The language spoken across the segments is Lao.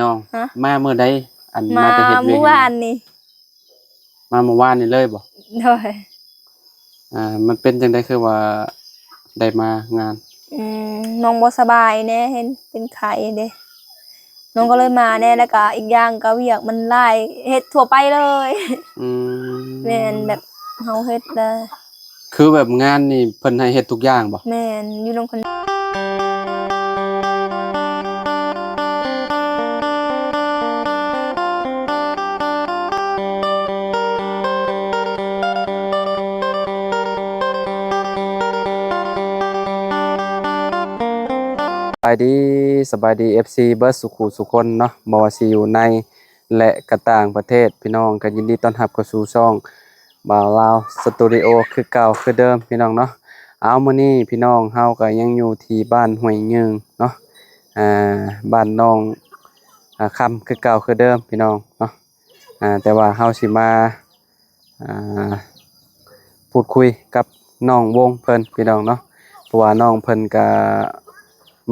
ນ້ອງ ຮະ? ມາມື້ໃດ? ອັນ ມາ ມາແຕ່ເຮັດວຽກ ມື້ວານນີ້ ມາມື້ວານນີ້ເລີຍບໍ່? ໂດຍ ອ່າ ມັນເປັນຈັ່ງໃດ ຄືວ່າໄດ້ມາງານ? ອືມ ນ້ອງບໍ່ສະບາຍແດ່ ເຫັນເປັນໄຂ້ເດ້ ນ້ອງກໍເລີຍມາແດ່ ແລ້ວກໍອີກຢ່າງກໍວຽກມັນຫຼາຍ ເຮັດທົ່ວໄປເລີຍ. ອືມ ແມ່ນ ແບບເຮົາເຮັດແລ້ວ ຄືແບບງານນີ້ເພິ່ນໃຫ້ເຮັດທຸກຢ່າງບໍ່? ແມ່ນ ຢູ່ນຳເພິ່ນ. ສະບາຍດີ ສະບາຍດີ ເອັຟຊີ ເບິດສູ່ຄູ່ສູ່ຄົນເນາະ ບໍ່ວ່າຊິຢູ່ໃນ ແລະ ກະຕ່າງປະເທດ ພີ່ນ້ອງກໍຍິນດີຕ້ອນຮັບເຂົ້າສູ່ຊ່ອງບ່າວລາວສະຕູດິໂອຄືເກົ່າຄືເດີມ ພີ່ນ້ອງເນາະ. ເອົາ ມື້ນີ້ພີ່ນ້ອງເຮົາກໍຍັງຢູ່ທີ່ບ້ານຫ້ວຍຍືງເນາະ ອ່າ ບ້ານໜອງ ອ່າ ຄຳຄືເກົ່າຄືເດີມ ພີ່ນ້ອງເນາະ. ອ່າ ແຕ່ວ່າເຮົາຊິມາ ອ່າ ພູດຄຸຍກັບນ້ອງວົງເພິ່ນ ພີ່ນ້ອງເນາະ ເພາະວ່ານ້ອງເພິ່ນກະ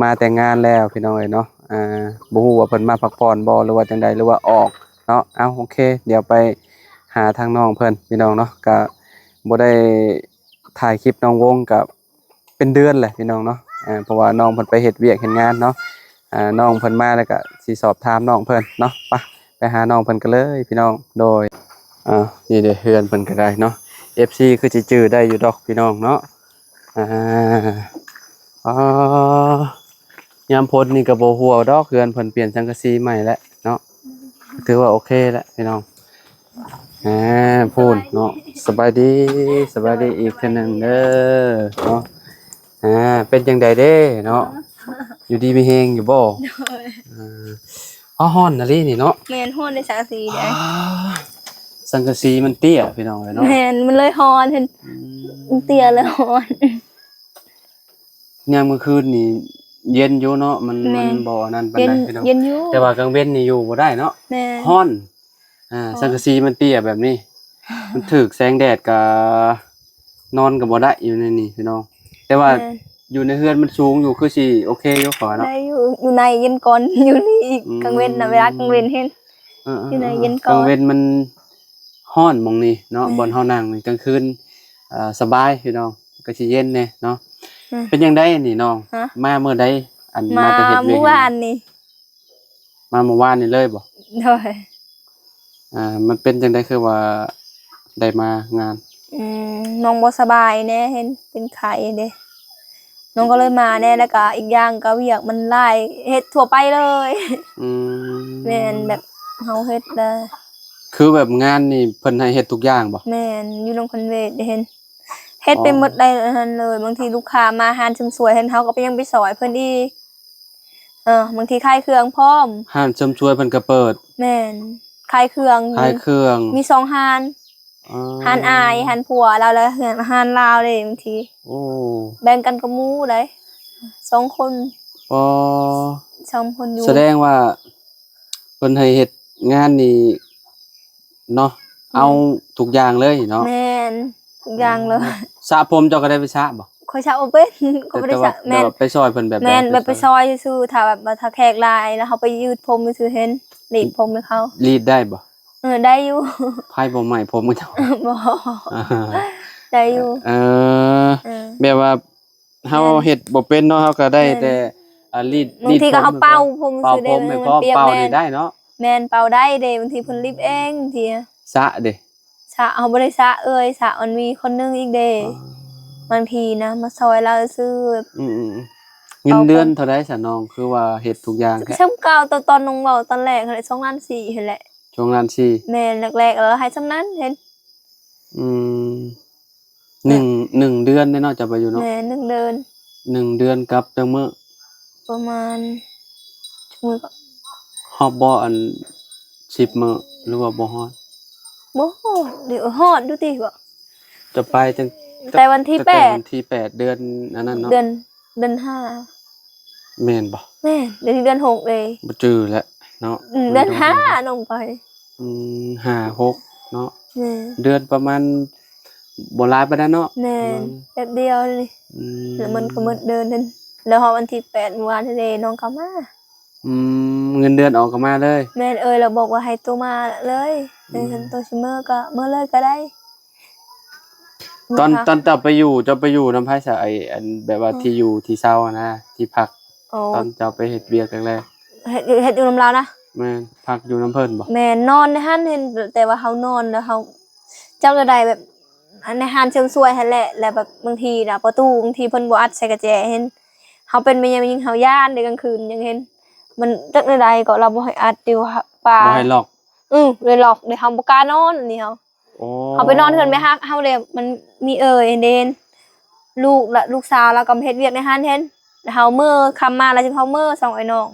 ມາແຕ່ງານແລ້ວ ພີ່ນ້ອງເອີຍເນາະ. ອ່າ ບໍ່ຮູ້ວ່າເພິ່ນມາພັກຜ່ອນບໍ່ ຫຼືວ່າຈັ່ງໃດ ຫຼືວ່າອອກເນາະ. ເອົາ ໂອເຄ ດຽວໄປຫາທາງນ້ອງເພິ່ນ ພີ່ນ້ອງເນາະ. ກະບໍ່ໄດ້ຖ່າຍຄລິບນ້ອງວົງກະ ເປັນເດືອນແຫຼະພີ່ນ້ອງເນາະ ເພາະວ່ານ້ອງເພິ່ນໄປເຮັດວຽກເຮັດງານເນາະ. ນ້ອງເພິ່ນມາແລ້ວກະຊິສອບຖາມນ້ອງເພິ່ນເນາະ. ໄປ ໄປຫານ້ອງເພິ່ນກັນເລີຍພີ່ນ້ອງ. ໂດຍ ອ່າ ນີ້ເດ້ເຮືອນເພິ່ນກໍໄດ້ເນາະ ເອັຟຊີ ຄືຊິຈື່ໄດ້ຢູ່ດອກພີ່ນ້ອງເນາະ. ອ່າ ອໍ ຍາມຝົນນີ້ກໍບໍ່ຮົ່ວດອກ ເຮືອນເພິ່ນປ່ຽນສັງກະສີໃໝ່ແລ້ວເນາະ ຖືວ່າໂອເຄແລ້ວພີ່ນ້ອງ. ອ່າ ພຸ້ນເນາະ ສະບາຍດີ ສະບາຍດີອີກເທື່ອໜຶ່ງເດີເນາະ. ອ່າ ເປັນຈັ່ງໃດເດ້ເນາະ ຢູ່ດີມີແຮງຢູ່ບໍ່? ໂດຍ ອ່າ ຮ້ອນອີ່ຫຼີນີ້ເນາະ. ແມ່ນ ຮ້ອນໃນສັງກະສີເດ້ ອ່າ ສັງກະສີມັນເຕ້ຍພີ່ນ້ອງເອີຍເນາະ. ແມ່ນ ມັນເລີຍຮ້ອນ ເຫັນ ອືມ ມັນເຕ້ຍເລີຍຮ້ອນ. ຍາມກາງຄືນນີ້ເຢັນຢູ່ເນາະ ມັນ ແມ່ນ ມັນບໍ່ອັນນັ້ນປານໃດ ເຢັນ ພີ່ນ້ອງ ເຢັນຢູ່ ແຕ່ວ່າກາງເວັນນີ້ຢູ່ບໍ່ໄດ້ເນາະ. ແມ່ນ ຮ້ອນ ອ່າ ຮ້ອນ ສັງກະສີມັນເຕ້ຍແບບນີ້ ມັນຖືກແສງແດດກະນອນກະບໍ່ໄດ້ຢູ່ໃນນີ້ພີ່ນ້ອງ. ແຕ່ວ່າ ແມ່ນ ຢູ່ໃນເຮືອນມັນສູງຢູ່ ຄືຊິໂອເຄຢູ່ຂ້ອຍວ່າເນາະ. ໄດ້ຢູ່ ຢູ່ໃນເຢັນກ່ອນ ຢູ່ນີ້ອີກ ອືມ ກາງເວັນນະ ເວລາກາງເວັນເຫັນ ເອີໆໆ ຢູ່ໃນເຢັນກ່ອນ ກາງເວັນມັນຮ້ອນໝ່ອງນີ້ເນາະ. ແມ່ນ ບ່ອນເຮົານັ່ງນີ້ ກາງຄືນ ເອີ ສະບາຍພີ່ນ້ອງ ກໍຊິເຢັນແດ່ເນາະ. ແມ່ນ ເປັນຈັ່ງໃດນີ້ນ້ອງ? ຮະ? ມາມື້ໃດ? ອັນ ມາ ມາແຕ່ເຮັດວຽກ ມື້ວານນີ້ ມາມື້ວານນີ້ເລີຍບໍ່? ໂດຍ ອ່າ ມັນເປັນຈັ່ງໃດ ຄືວ່າໄດ້ມາງານ? ອືມ ນ້ອງບໍ່ສະບາຍແດ່ ເຫັນເປັນໄຂ້ເດ້ ນ້ອງກໍເລີຍມາແດ່ ແລ້ວກໍອີກຢ່າງກໍວຽກມັນຫຼາຍ ເຮັດທົ່ວໄປເລີຍ. ອືມ ແມ່ນ ແບບເຮົາເຮັດແລ້ວ ຄືແບບງານນີ້ເພິ່ນໃຫ້ເຮັດທຸກຢ່າງບໍ່? ແມ່ນ ຢູ່ນຳຄັນເວດເຫັນ ເຮັດໄປໝົດໄດ້ ອໍ ອັນນັ້ນເລີຍ. ບາງທີລູກຄ້າມາ ຮ້ານເສີມສວຍ ເຫັນເຮົາກໍໄປ ຍັງໄປຊ່ອຍເພິ່ນອີກ. ເອີ ບາງທີຂາຍເຄື່ອງພ້ອມ ຮ້ານເສີມສວຍເພິ່ນກໍເປີດ. ແມ່ນ ຂາຍເຄື່ອງ ຂາຍເຄື່ອງ ມີສອງຮ້ານ. ອໍ ຮ້ານອ້າຍ ຮ້ານຜົວລາວ ແລະ ຮ້ານລາວເດ້. ບາງທີ ໂອ້ ແບ່ງກັນກັບໝູ່ໄດ໋ ສອງຄົນ. ອໍ ສອງຄົນຢູ່ ສະແດງວ່າເພິ່ນໃຫ້ເຮັດງານນີ້ເນາະ ເອົາ ແມ່ນ ທຸກຢ່າງເລີຍເນາະ. ແມ່ນ ທຸກຢ່າງເລີຍ. ສະຜົມເຈົ້າກໍໄດ້ໄປສະບໍ່? ຂ້ອຍສະບໍ່ເປັນ ກໍບໍ່ໄດ້ສະ. ແຕ່ວ່າ ແມ່ນ ແບບວ່າໄປຊ່ອຍເພິ່ນແບບໃດ? ແມ່ນ ແບບໄປຊ່ອຍຊື່ໆ ຖ້າແບບວ່າ ຖ້າແຂກຫຼາຍແລ້ວ ເຮົາໄປຍືດຜົມຊື່ໆ ເຫັນ ລີດຜົມໃຫ້ເຂົາ. ລີດໄດ້ບໍ່? ເອີ ໄດ້ຢູ່. ໄຟບໍ່ໄໝຜົມເຂົາເຈົ້າ? ບໍ່ ໄດ້ຢູ່. ເອີ ເອີ ແບບວ່າເຮົາ ແມ່ນ ເຮັດບໍ່ເປັນເນາະ ເຮົາກໍໄດ້ ແມ່ນ ແຕ່ ອ່າ ລີດ ບາງທີກໍເຮົາເປົ່າຜົມຊື່ໆ ເປົ່າຜົມໃຫ້ພ້ອມ. ເປົ່ານີ້ໄດ້ເນາະ? ແມ່ນ ເປົ່າໄດ້ເດ້ ບາງທີເພິ່ນລີດເອງ ບາງທີ ສະເດ້? ສະ ເຮົາບໍ່ໄດ້ສະເອີຍ ສະ ມັນມີຄົນໜຶ່ງອີກເດ້. ອໍ ບາງທີນະ ມາຊ່ອຍລາວຊື່. ອືມໆ ເງິນເດືອນເທົ່າໃດຊະນ້ອງ ຄືວ່າເຮັດທຸກຢ່າງແທ້? ສ່ຳເກົ່າ ຕອນ ຕອນນ້ອງເວົ້າຕອນແລກຫັ້ນແຫຼະ ສອງລ້ານສີ່ຫັ້ນແຫຼະ. ສອງລ້ານສີ່. ແມ່ນ ແລກໆ ລາວໃຫ້ສ່ຳນັ້ນເຫັນ. ອືມ ໜຶ່ງ ໜຶ່ງເດືອນເດ້ເນາະ ເຈົ້າໄປຢູ່ເນາະ? ແມ່ນ ໜຶ່ງເດືອນ. ໜຶ່ງເດືອນກັບຈັກມື້? ປະມານ ຈັກມື້ກໍ ຮອດບໍ່ ອັນ ສິບມື້ ຫຼືວ່າບໍ່ຮອດ? ບໍ່ຮອດ. ດຽວ ຮອດຢູ່ຕິບໍ່? ຈະໄປຕັ້ງແຕ່ ແຕ່ວັນທີ ແຕ່ ແປດ ວັນທີ ແປດ ເດືອນອັນນັ້ນເນາະ? ເດືອນ ເດືອນຫ້າ. ແມ່ນບໍ່? ແມ່ນ ດຽວນີ້ເດືອນຫົກເດ້. ບໍ່ຈື່ແລ້ວເນາະ. ອືມ ເດືອນຫ້ານ້ອງໄປ. ອືມ ຫ້າ ຫົກເນາະ. ແມ່ນ ເດືອນປະມານບໍ່ຫຼາຍປານໃດເນາະ. ແມ່ນ ປະມານ ແປັບດຽວນີ້. ອືມ ແລ້ວມັນກໍໝົດເດືອນນັ້ນ ແລ້ວຮອດວັນທີ ແປດ ມື້ວານນີ້ເດ້ ນ້ອງກໍມາ. ອືມ ເງິນເດືອນອອກກໍມາເລີຍ. ແມ່ນເອີຍ ລາວບອກວ່າໃຫ້ໂຕມາເລີຍ ອືມ ເອີຍ ຄັນໂຕຊິເມືອກໍເມືອເລີຍກໍໄດ້. ຕອນ ເມືອ ຕອນເຈົ້າໄປຢູ່ ເຈົ້າໄປຢູ່ນຳໃຜຊະ? ໄອ້ ອັນ ແບບວ່າ ອືມ ທີ່ຢູ່ທີ່ເຊົາຫັ້ນນະ ທີ່ພັກ. ອໍ ຕອນເຈົ້າໄປເຮັດວຽກແລກໆ ເຮັດ ເຮັດຢູ່ນຳລາວນະ? ແມ່ນ ພັກຢູ່ນຳເພິ່ນບໍ່? ແມ່ນ ນອນໃນຫັ້ນ ເຫັນ ແຕ່ວ່າເຮົານອນແລ້ວເຮົາ ຈັກແນວໃດ ແບບ ອັນໃນຮ້ານເສີມສວຍຫັ້ນແຫຼະ ແລ້ວແບບບາງທີນະ ປະຕູບາງທີເພິ່ນບໍ່ອັດໃສ່ກະແຈ ເຫັນເຮົາເປັນແມ່ຍິງ ເຮົາຢ້ານເດ້ ກາງຄືນຍັງເຫັນ ມັນຈັກແນວໃດກໍລາວບໍ່ໃຫ້ອັດຢູ່ປ່າ ບໍ່ໃຫ້ລັອກ. ອື ເລີຍລັອກເດ້ ເຮົາບໍ່ກ້ານອນອັນນີ້ເຮົາ. ໂອ້ ເຮົາໄປນອນເຮືອນແມ່ຮັກເຮົາເດ້ ມັນມີເອີຍເດ້ ລູກລະ ລູກສາວລາວກໍມາເຮັດວຽກໃນຫັ້ນເຫັນ ແລ້ວເຮົາເມືອຄ່ຳມາ ແລ້ວເຮົາເມືອສອງອ້າຍນ້ອງ.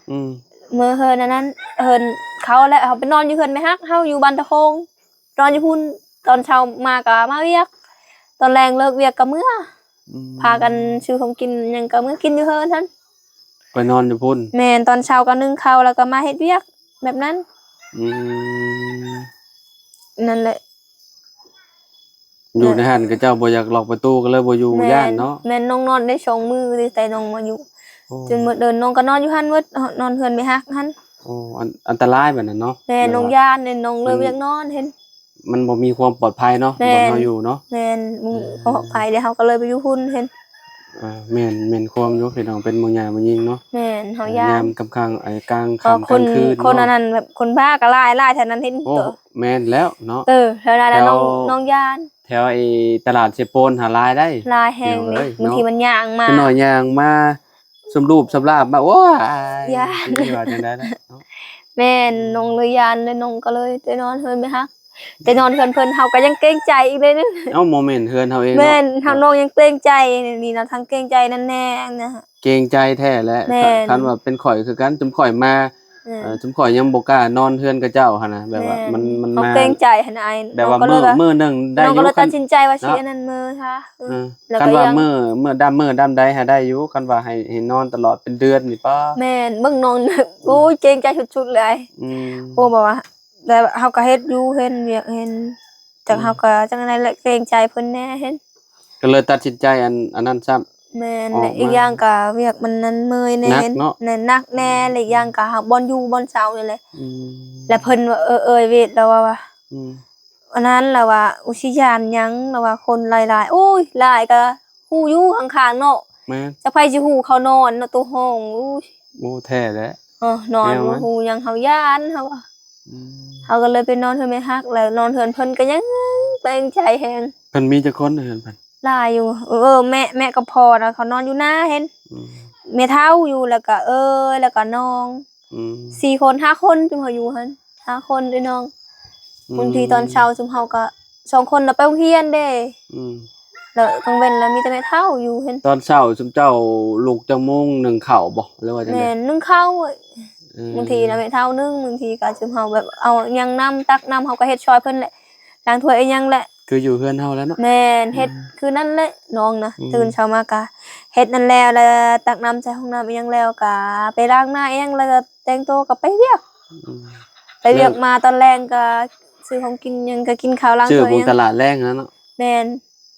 ອືມ ເມືອເຮືອນອັນນັ້ນ ເຮືອນເຂົາ ແລ້ວເຮົາໄປນອນຢູ່ເຮືອນແມ່ຮັກເຮົາ ຢູ່ບ້ານຕາໂຄງ ນອນຢູ່ພຸ້ນ ຕອນເຊົ້າມາກໍມາວຽກ ຕອນແລງເລີກວຽກກໍເມືອ. ອືມ ພາກັນຊື້ຂອງກິນຫຍັງກໍເມືອກິນຢູ່ເຮືອນຫັ້ນ ໄປນອນຢູ່ພຸ້ນ. ແມ່ນ ຕອນເຊົ້າກໍໜຶ້ງເຂົ້າ ແລ້ວກໍມາເຮັດວຽກແບບນັ້ນ. ອືມ ນັ້ນແຫຼະ ຢູ່ໃນຫັ້ນ ເຂົາເຈົ້າບໍ່ຢາກລັອກປະຕູ ກໍເລີຍບໍ່ຢູ່ ແມ່ນ ຢ້ານເນາະ. ແມ່ນ ນ້ອງນອນໄດ້ສອງມື້ ແຕ່ນ້ອງມາຢູ່. ໂອ້ ຈົນໝົດເດີນ ນ້ອງກໍນອນຢູ່ຫັ້ນໝົດ ນອນເຮືອນແມ່ຮັກຫັ້ນ. ໂອ້ ອັນ ອັນຕະລາຍບັດນັ້ນເນາະ. ແມ່ນ ແບບວ່າ ນ້ອງຢ້ານ ນ້ອງເລີຍວຽກນອນເຫັນ ມັນບໍ່ມີຄວາມປອດໄພເນາະ ແມ່ນ ບ່ອນເຮົາຢູ່ເນາະ. ແມ່ນ ບໍ່ ເອີ ປອດໄພເດ້ ເຮົາກໍເລີຍໄປຢູ່ພຸ້ນເຫັນ. ເອີ ແມ່ນ ແມ່ນຄວາມຢູ່ພີ່ນ້ອງ ເປັນໝູ່ໃຫຍ່ໝູ່ຍິງເນາະ. ແມ່ນ ເຮົາຢ້ານ ຍາມກາງ ກາງຄ່ຳກາງຄືນເນາະ ຄົນອັນນັ້ນ ແບບຄົນບ້າກໍຫຼາຍ ຫຼາຍແຖວນັ້ນເຫັນ. ໂອ້ ໂຕ ແມ່ນແລ້ວເນາະ. ເອີ ແຖວນັ້ນ ແຖວ ນ້ອງ ນ້ອງຢ້ານ ແຖວໄອ້ຕະຫຼາດເຊໂປນຫາຫຼາຍໄດ໋. ຫຼາຍແຮງເດ້ ບາງທີມັນຍ່າງມາ ເປັນໜ້ອຍຍ່າງມາ ສຳລູບສຳລາບມາ ໂອ້ຍ ຢ້ານ ຊິວ່າຈັ່ງໃດລະເນາະ. ແມ່ນ ອືມ ນ້ອງເລີຍຢ້ານ ແລ້ວນ້ອງກໍເລີຍໄປນອນເຮືອນແມ່ຮັກ ໄປນອນເຮືອນເພິ່ນ ເຮົາກໍຍັງເກງໃຈອີກເດ້. ເອົ້າ ບໍ່ແມ່ນເຮືອນເຮົາເອງເນາະ. ແມ່ນ ເຮົາ ນ້ອງຍັງເກງໃຈນີ້ນະ ທັງເກງໃຈນັ້ນແນ່ນະ. ເກງໃຈແທ້ແຫຼະ. ແມ່ນ ຄັນວ່າເປັນຂ້ອຍຄືກັນ ຈຸມຂ້ອຍມາ ເອີ ເອີ ຈຸມຂ້ອຍຍັງບໍ່ກ້ານອນເຮືອນຂະເຈົ້າຫັ້ນນະ ແບບວ່າ ແມ່ນ ມັນ ມັນ ເຮົາ ມາ ເກງໃຈຫັ້ນນະ ແບບວ່າ ນ້ອງກໍເລີຍ ມື້ ມື້ໜຶ່ງໄດ້ຢູ່ ນ້ອງກໍເລີຍຕັດສິນໃຈວ່າຊິ ເນາະ ອັນນັ້ນເມີຊະ. ເອີ ເອີ ແລ້ວກໍ ຄັນວ່າ ຍັງ ມື້ ມື້ດຳ ມື້ດຳໃດຫາໄດ້ຢູ່ ຄັນວ່າໃຫ້ ໃຫ້ນອນຕະຫຼອດເປັນເດືອນນີ້ ປ້າ. ແມ່ນ ເບິ່ງນ້ອງ ໂອ້ຍ ເກງໃຈສຸດໆເລີຍ. ອືມ ໂອ້ ແບບວ່າ ແຕ່ເຮົາກໍເຮັດຢູ່ ເຫັນວຽກເຫັນ ຈັກ ອືມ ເຮົາກໍຈັ່ງໃດແຫຼະ ເກງໃຈເພິ່ນແດ່ເຫັນ ກໍເລີຍຕັດສິນໃຈອັນ ອັນນັ້ນຊ້ຳ. ແມ່ນ ແລະ ອີກຢ່າງກໍວຽກມັນນັ້ນເມື່ອຍແດ່ ໜັກເນາະ ແມ່ນ ໜັກແດ່ ແລະ ອີກຢ່າງກໍບ່ອນຢູ່ບ່ອນເຊົານີ້ແຫຼະ. ອືມ ແລະ ເພິ່ນວ່າ ເອີ ເອີຍ ເວດ ລາວວ່າ ອືມ ອັນນັ້ນ ລາວວ່າ ອຸຊິຍານຫຍັງ ລາວວ່າ ຄົນຫຼາຍໆ ໂອ້ຍ ຫຼາຍກໍຮູ້ຢູ່ຂ້າງໆເນາະ. ແມ່ນ ຈັກໃຜຊິຮູ້ເຂົານອນເນາະ ໂຕຫ້ອງ ໂອ້ຍ ໂອ້ ແທ້ແຫຼະ ເອີ ນອນ ແນວນັ້ນ ບໍ່ຮູ້ຫຍັງ ເຮົາຢ້ານ ເຮົາວ່າ. ອືມ ເຮົາກໍເລີຍໄປນອນເຮືອນແມ່ຮັກ ແລ້ວນອນເຮືອນເພິ່ນກໍຍັງແປງໃຈແຮງ. ເພິ່ນມີຈັກຄົນເຮືອນເພິ່ນ? ຫຼາຍຢູ່ ເອີ ແມ່ ແມ່ກັບພໍ່ນະ ເຂົານອນຢູ່ໜ້າເຫັນ. ອືມ ແມ່ເຖົ້າຢູ່ ແລ້ວກໍເອີຍ ແລ້ວກໍນ້ອງ. ອືມ ສີ່ຄົນ ຫ້າຄົນ ຈຸມເຮົາຢູ່ຫັ້ນ ຫ້າຄົນເດ້ນ້ອງ. ອືມ ບາງທີຕອນເຊົ້າຈຸມເຮົາກໍສອງຄົນລະໄປໂຮງຮຽນເດ້. ອືມ ແລ້ວກາງເວັນລະມີແຕ່ແມ່ເຖົ້າຢູ່ເຫັນ. ຕອນເຊົ້າຈຸມເຈົ້າລຸກຈັກໂມງ ໜຶ້ງເຂົ້າບໍ່ ຫຼືວ່າຈັ່ງໃດ? ແມ່ນ ໜຶ້ງເຂົ້າ. ເອີ ບາງທີນະແມ່ເຖົ້າໜຶ້ງ ບາງທີກໍຈຸມເຮົາແບບເອົາຫຍັງນຳ ຕັກນຳ ເຮົາກໍເຮັດຊ່ອຍເພິ່ນແຫຼະ ລ້າງຖ້ວຍອີ່ຫຍັງແຫຼະ ຄືຢູ່ເຮືອນເຮົາແຫຼະເນາະ. ແມ່ນ ເຮັດ ອືມ ຄືນັ້ນແຫຼະນ້ອງນະ. ອືມ ຕື່ນເຊົ້າມາກໍເຮັດນັ້ນແລ້ວ ແລ້ວຕັກນ້ຳໃສ່ຫ້ອງນ້ຳອີ່ຫຍັງແລ້ວ ກໍໄປລ້າງໜ້າອີ່ຫຍັງ ແລ້ວກໍແຕ່ງໂຕກໍໄປວຽກ. ອືມ ໄປວຽກ ແລ້ວມາຕອນແລງກໍຊື້ຂອງກິນຫຍັງ ກໍກິນເຂົ້າ ລ້າງຖ້ວຍ ຊື້ຢູ່ຕະຫຼາດແລງຫັ້ນເນາະ. ແມ່ນ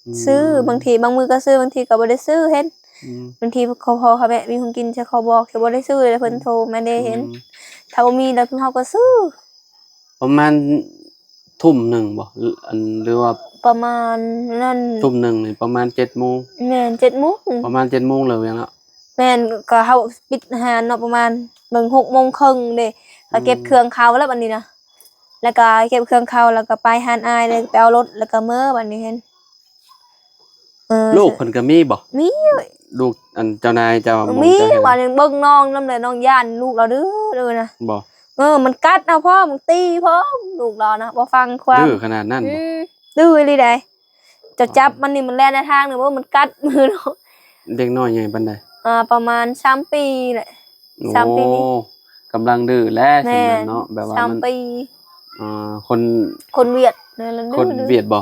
ອືມ ຊື້ ບາງທີບາງມື້ກໍຊື້ ບາງທີກໍບໍ່ໄດ້ຊື້ເຫັນ. ອືມ ບາງທີພໍ່ ພໍ່ແມ່ມີຂອງກິນ ເຂົາບອກ ເຂົາບໍ່ໄດ້ຊື້ ແລ້ວເພິ່ນ ອືມ ໂທມາເດ້ເຫັນ. ອືມ ຖ້າບໍ່ມີແລ້ວເຮົາກໍຊື້. ປະມານທຸ່ມໜຶ່ງບໍ່ ອັນ ຫຼືວ່າປະມານນັ້ນ ທຸ່ມໜຶ່ງນີ້ປະມານເຈັດໂມງ. ແມ່ນ ເຈັດໂມງ ປະມານເຈັດໂມງເລີຍຫຍັງເນາະ. ແມ່ນ ກໍເຮົາປິດຮ້ານເນາະ ປະມານເບິ່ງຫົກໂມງເຄິ່ງເດ້ ກໍເກັບ ອືມ ເຄື່ອງເຂົ້າແລ້ວບັດນີ້ນະ ແລ້ວກໍເກັບເຄື່ອງເຂົ້າ ແລ້ວກໍໄປຮ້ານອ້າຍ ແລ້ວໄປເອົາລົດ ແລ້ວກໍເມືອບັດນີ້ຫັ້ນ. ເອີ ລູກເພິ່ນກໍມີບໍ່? ມີ ລູກອັນເຈົ້ານາຍເຈົ້າ ມີ ບໍ່ ເຈົ້າເຮັດ ບາດນີ້ເບິ່ງນ້ອງນຳແຫຼະ ນ້ອງຢ້ານລູກລາວດື້ເດີນະ. ບໍ່ ເອີ ມັນກັດເຮົາພ້ອມ ມັນຕີພ້ອມ ລູກລາວນະ ບໍ່ຟັງຄວາມ ດື້ຂະໜາດນັ້ນບໍ່? ອືມ ດື້ອີ່ຫຼີໃດ. ເຈົ້າຈັບມັນນີ້ ມັນແລ່ນໃນທາງນີ້ ໂອ້ ມັນກັດມືເນາະ. ເດັກນ້ອຍໃຫຍ່ປານໃດ? ອ່າ ປະມານສາມປີແຫຼະ. ໂອ້ ສາມປີນີ້ ກຳລັງດື້ແຫຼະ. ແມ່ນ ຊັ້ນເນາະ ແບບວ່າ ສາມປີ ມັນ ອ່າ ຄົນ ຄົນຫວຽດ ແມ່ນ ຄົນຫວຽດບໍ່?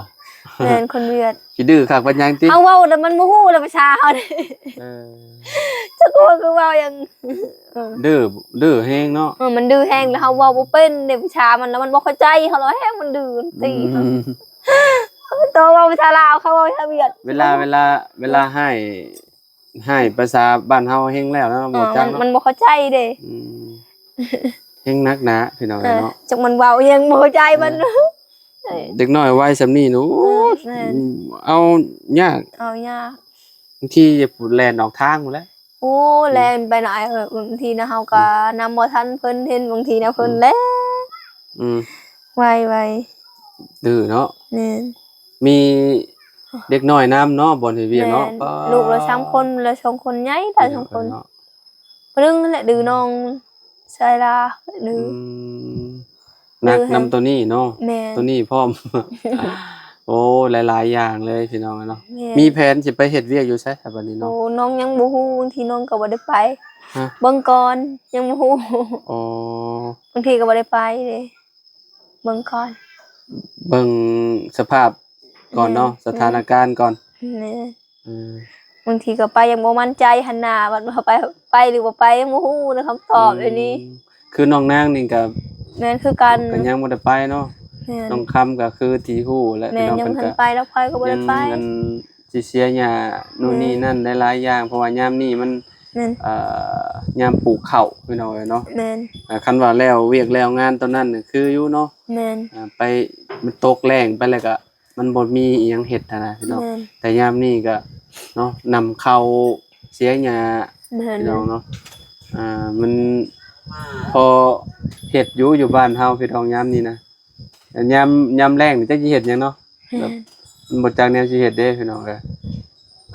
ແມ່ນ ຄົນຫວຽດ. ຊິດື້ຄັກປານຫຍັງຕິ? ເຮົາເວົ້າແລ້ວມັນບໍ່ຮູ້ແລ້ວພາສາເຮົາເດ້. ເອີ ຈັກວ່າຄືເວົ້າຫຍັງ. ເອີ ດື້ ດື້ແຮງເນາະ. ເອີ ມັນດື້ແຮງ ແລ້ວເຮົາເວົ້າບໍ່ເປັນເດ້ພາສາມັນ ແລ້ວມັນບໍ່ເຂົ້າໃຈເຮົາ ແລ້ວແຮງມັນດື້ ມັນຕີ ອືມ ເຮົາ. ໂຕເວົ້າພາສາລາວ ເຂົາເວົ້າພາສາຫວຽດ. ເວລາ ເວລາ ເວລາຮ້າຍ ຮ້າຍພາສາບ້ານເຮົາແຮງແລ້ວເນາະ ເອີ ບໍ່ຈັກ ມັນ ເນາະ ມັນບໍ່ເຂົ້າໃຈເດ້ ອືມ ແຮງໜັກໜາພີ່ນ້ອງເອີຍເນາະ ເອີ ຈັກມັນເວົ້າອີ່ຫຍັງບໍ່ເຂົ້າໃຈມັນ ເອີ ເອີ ເດັກນ້ອອຍໄວສ່ຳນີ້ນະ ໂອ້ຍ ເອີ ແມ່ນ ເອົາຍາກ ເອົາຍາກ ບາງທີຢາກແລ່ນອອກທາງພຸ້ນແຫຼະ ໂອ້ ອືມ ແລ່ນໄປນະ ເອີ ບາງທີນະ ເຮົາກໍ ອືມ ນຳບໍ່ທັນເພິ່ນ ເຫັນບາງທີນະ ເພິ່ນ ອືມ ແລ່ນ ອືມ ໄວໆ ດື້ເນາະ ແມ່ນ ມີເດັກນ້ອຍນຳເນາະ ບ່ອນເຮັດວຽກເນາະ ແມ່ນ ປ້າ ລູກລະສາມຄົນ ລະສອງຄົນໃຫຍ່ ຫຼາຍສອງຄົນ ເນາະ ຜູ້ໜຶ່ງແຫຼະດື້ ອືມ ນ້ອງຊາຍລາ ດື້ ອືມ ໜັກນຳໂຕນີ້ເນາະ ແມ່ນ ໂຕນີ້ພ້ອມ ໂອ້ ຫຼາຍໆຢ່າງເລີຍພີ່ນ້ອງເນາະ ແມ່ນ ມີແຜນຊິໄປເຮັດວຽກຢູ່ໃສບັດນີ້ເນາະ ໂອ້ ນ້ອງຍັງບໍ່ຮູ້ ບາງທີນ້ອງກໍບໍ່ໄດ້ໄປ ຮະ ເບິ່ງກ່ອນ ຍັງບໍ່ຮູ້ ອໍ ບາງທີກໍບໍ່ໄດ້ໄປເດ້ ເບິ່ງກ່ອນ ເບິ່ງສະພາບກ່ອນເນາະ ແມ່ນ ສະຖານະການກ່ອນ ແມ່ນ ເອີ ບາງທີກໍໄປຍັງບໍ່ໝັ້ນໃຈຫັ້ນນາ ບັດວ່າໄປ ໄປຫຼືບໍ່ໄປຍັງບໍ່ຮູ້ນະ ຄຳຕອບ ອືມ ດຽວນີ້ ຄືນ້ອງນາງນີ້ກໍ ແມ່ນຄືກັນ ກໍຍັງບໍ່ໄດ້ໄປເນາະ ແມ່ນ ນ້ອງຄຳກໍຄືທີ່ຮູ້ແຫຼະ ແມ່ນ ພີ່ນ້ອງ ຍັງບໍ່ທັນໄປ ລາວໄປກໍບໍ່ໄດ້ໄປ ຍັງອັນ ຊິເສຍຫຍ້າໂນ່ນນີ້ນັ້ນ ແມ່ນ ຫຼາຍໆຢ່າງ ເພາະວ່າຍາມນີ້ມັນ ແມ່ນ ເອີ ຍາມປູກເຂົ້າພີ່ນ້ອງເອີຍເນາະ ແມ່ນ ອ່າ ຄັນວ່າແລ້ວວຽກແລ້ວງານຕອນນັ້ນນະ ຄືຢູ່ເນາະ ແມ່ນ ອ່າ ໄປ ມັນຕົກແລ້ງໄປແລ້ວກະ ມັນບໍ່ມີອີ່ຫຍັງເຮັດຫັ້ນນະພີ່ນ້ອງ ແມ່ນ ແຕ່ຍາມນີ້ກະເນາະ ນຳເຂົ້າເສຍຫຍ້າ ແມ່ນ ພີ່ນ້ອງເນາະ ອ່າ ມັນພໍເຮັດຢູ່ ຢູ່ບ້ານເຮົາພີ່ນ້ອງ ຍາມນີ້ນະ ຍາມ ຍາມແລ້ງນີ້ຈັກຊິເຮັດຫຍັງເນາະ ແມ່ນ ແບບມັນບໍ່ຈັກແນວຊິເຮັດເດ້ພີ່ນ້ອງເອີຍ